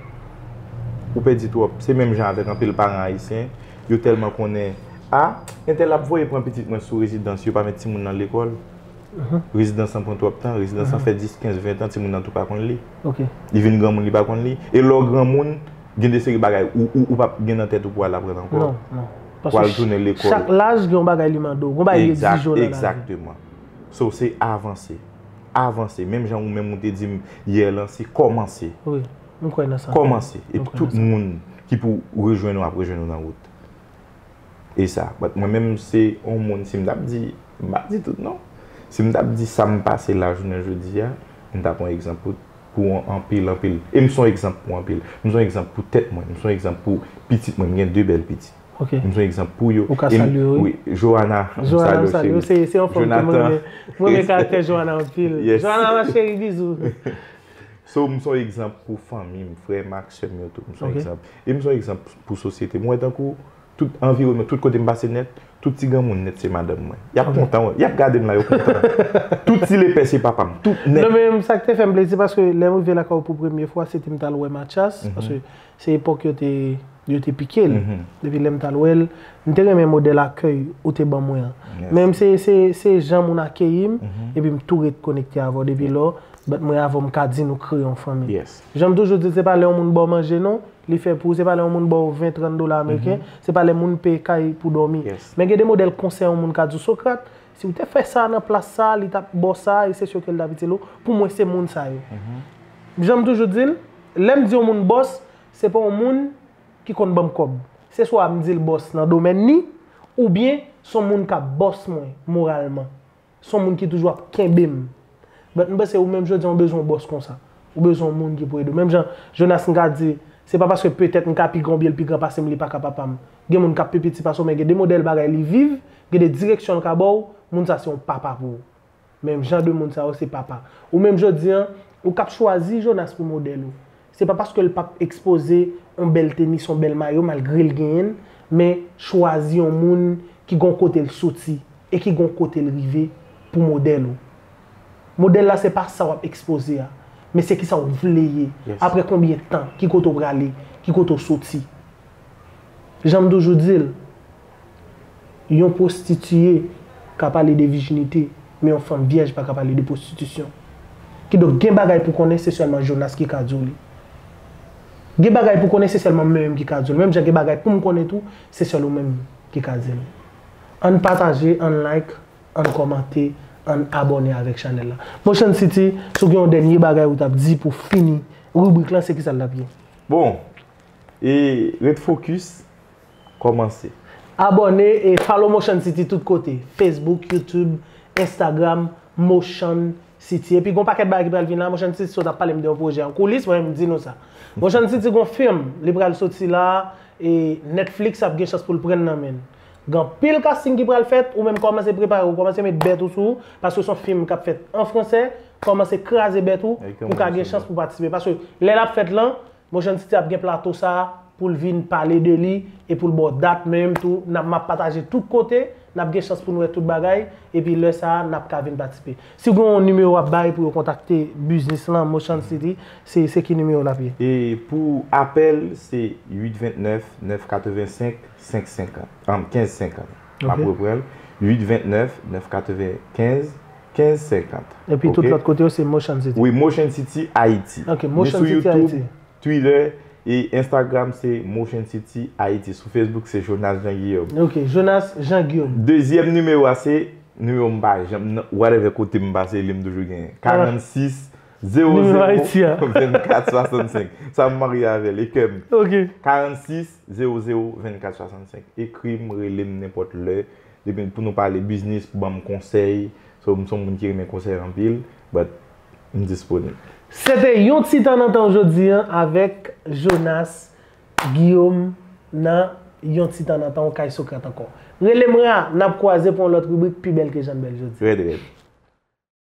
ou pèdi twòp. Se menm jan avèk anpil paran ayisyen, yo tèlman konnen, a, entèl ap voye pran pitit mwen sou rezidans, yo pa met timoun nan lekòl. Rezidans lan pran twòp tan, rezidans lan fè dis, kenz, ven tan, timoun nan tou pa konn li. Ok. Li vin granmoun, li pa konn li. E lè w granmoun, gen de seri bagay ou, ou, ou p ap gen nan tèt ou pou w al aprann ankò. Non, non. Paske ch-, chak laj gen yon bagay li mande w, gen yon bagay li egzije w nan lavi. Egzakteman. So, se avanse. Avanse. Menm jan ou menm ou te di m yè lan, se kòmanse. Wi, m kwè nan sa. Kòmanse. Epi tout moun ki pou rejwenn ou ap rejwenn ou nan wout. E sa. But mwen menm se yon moun, si m t ap di, m p ap di tout non. Si m t ap di sa m pase la jounen jodi a, m t ap yon egzanp pou, pou anpil, anpil. E m se yon egzanp pou anpil. M se yon egzanp pou tèt mwen. M se yon egzanp pou pitit mwen. M gen de bèl pitit. Ok. M se yon egzanp pou yo. Ou ka salye yo, wi. Wi, Johanna, Johanna, m salye w, se, se yon fanm ke mwen renmen. Mwen renmen karaktè Johanna anpil. Yes. Johanna, ma chérie, bizou. So, m se yon egzanp pou fanmi m, frè m ak sè m yo tou. M se yon egzanp. E m se yon egzanp pou sosyete. M wè tankou tout anviwònman, tout kote m pase nèt, tout ti granmoun nèt se madanm mwen. Y ap kontan, y ap gade m la, yo kontan. Tout ti lepè se papa m, tout nèt. Non, men sa k te fè m plezi, paske lè m rive lakay ou pou premye fwa, se te m t al wè Mathias, paske se epòk yo te, yo te pike l. Depi lè m t al wè l, m te renmen modèl akèy ou te ban mwen an. Menm se, se, se jan moun akeyi m, epi m tou ret konekte avè w depi lò, but mwen avè w m ka di nou kreye yon fanmi. Jan m toujou di l, se pa lè yon moun ba w manje non, li fè pou ou, se pa lè yon moun ba w ven, trant dola ameriken, se pa lè moun peye kay pou dòmi. Men gen de modèl konsèy yon moun ka di w, Socrate, si w te fè sa nan plas sa, li t ap ba w sa, e se syo ke l t ap itil ou. Pou mwen, se moun sa yo. Jan m toujou di l, lè m di yon moun bòs, se pa yon moun ki konn ban m kòb. Se swa m di l bòs nan domèn li, oubyen Se yon moun k ap bòs mwen moralman. Se yon moun ki toujou ap kenbe m. But m panse ou menm jodi a ou bezwen yon bòs konsa. Ou bezwen yon moun ki pou ede w. Menm jan Jonas m ka di, se pa paske petèt m ka pi gran oubyen l pi gran pase m, li pa ka papa m. Gen moun k ap pi piti pase w, men gen de modèl bagay li viv, gen de direksyon l ka ba w, moun sa se yon papa pou ou. Menm jan de moun sa yo se papa. Ou menm jodi a, ou k ap chwazi Jonas pou modèl ou. Se pa paske l p ap ekspoze yon bèl tenis, yon bèl mayo, malgre l genyen l, men chwazi yon moun ki gon kote l soti e ki gon kote l rive pou modèl ou. Modèl la se pa sa w ap ekspoze a, men se kisa w vle ye. Apre konbyen tan, ki kote w prale, ki kote w soti. Jan m toujou di l, yon pwostitiye ka pale de vijinite, men yon fanm vyèj pa ka pale de pwostitisyon. Kidonk, gen bagay pou konnen, se sèlman Jonas ki ka di w li. Gen bagay pou konnen, se sèlman mwen menm ki ka di w li. Menm jan gen bagay pou m konnen tou, se sèl ou menm ki ka di l. Ann pataje, ann like, ann kòmante, ann abòne avèk chanèl la. Motion City, si w gen yon dènye bagay ou t ap di pou fini ribrik lan, se kisa l t ap ye? Bon, e ret focus, kòmanse. Abòne e follow Motion City tout kote. Facebook, YouTube, Instagram, Motion City. Epi gon pakèt bagay ki pral vin la, Motion City sot ap pale m de yon pwojè an koulis, mwen menm m di nou sa. Motion City gon fim, li pral soti la, e Netflix ap gen chans pou l pran nan men l. Gen anpil casting ki pral fèt, ou menm kòmanse prepare w, kòmanse met bèt ou sou ou, paske se yon fim k ap fèt an fransè, kòmanse kraze bèt ou, pou w ka gen chans pou patisipe. Paske lè l ap fèt lan, Motion City ap gen plato sa a pou l vin pale de li e pou l ba w dat, men menm tou, n ap, m ap pataje tout kote, n ap gen chans pou n wè tout bagay, epi lè sa a, n ap ka vin patisipe. Si w gen yon nimewo w ap bay pou yo kontakte biznis lan, Motion City, se, se ki nimewo l ap ye? E pou apèl, se uit vennèf, nèf katrevensenk, senk senkant, um, kenz senkant. M ap reprann l, uit vennèf, nèf katrevenkenz, kenz senkant. Epi tout lòt kote yo, se Motion City. Wi, Motion City Haiti. Ok, Motion City Haiti. Twitter e Instagram se Motion City Haiti. Sou Facebook se Jonas Jean Guillaume. Ok, Jonas Jean Guillaume. Dezyèm nimewo a se nimewo m pa janm, whatever kote m pase li m toujou genyen. Karannsis zewo zewo vennkat swasannsenk. Sa m marye avè l, e kè m. Ok. Karannsis zewo zewo vennkat swasannsenk. Ekri m, rele m nenpòt lè. Depi pou nou pale biznis, pou ban m konsèy. So, m se yon moun ki renmen konsèy anpil, but m disponib. Se te yon ti tan nan tan jodi a avèk Jonas Guillaume nan yon ti tan nan tan kay Socrate ankò. Rele m ra, n ap kwaze pou yon lòt ribrik pi bèl ke jan n bèl jodi. Rèd, rèd.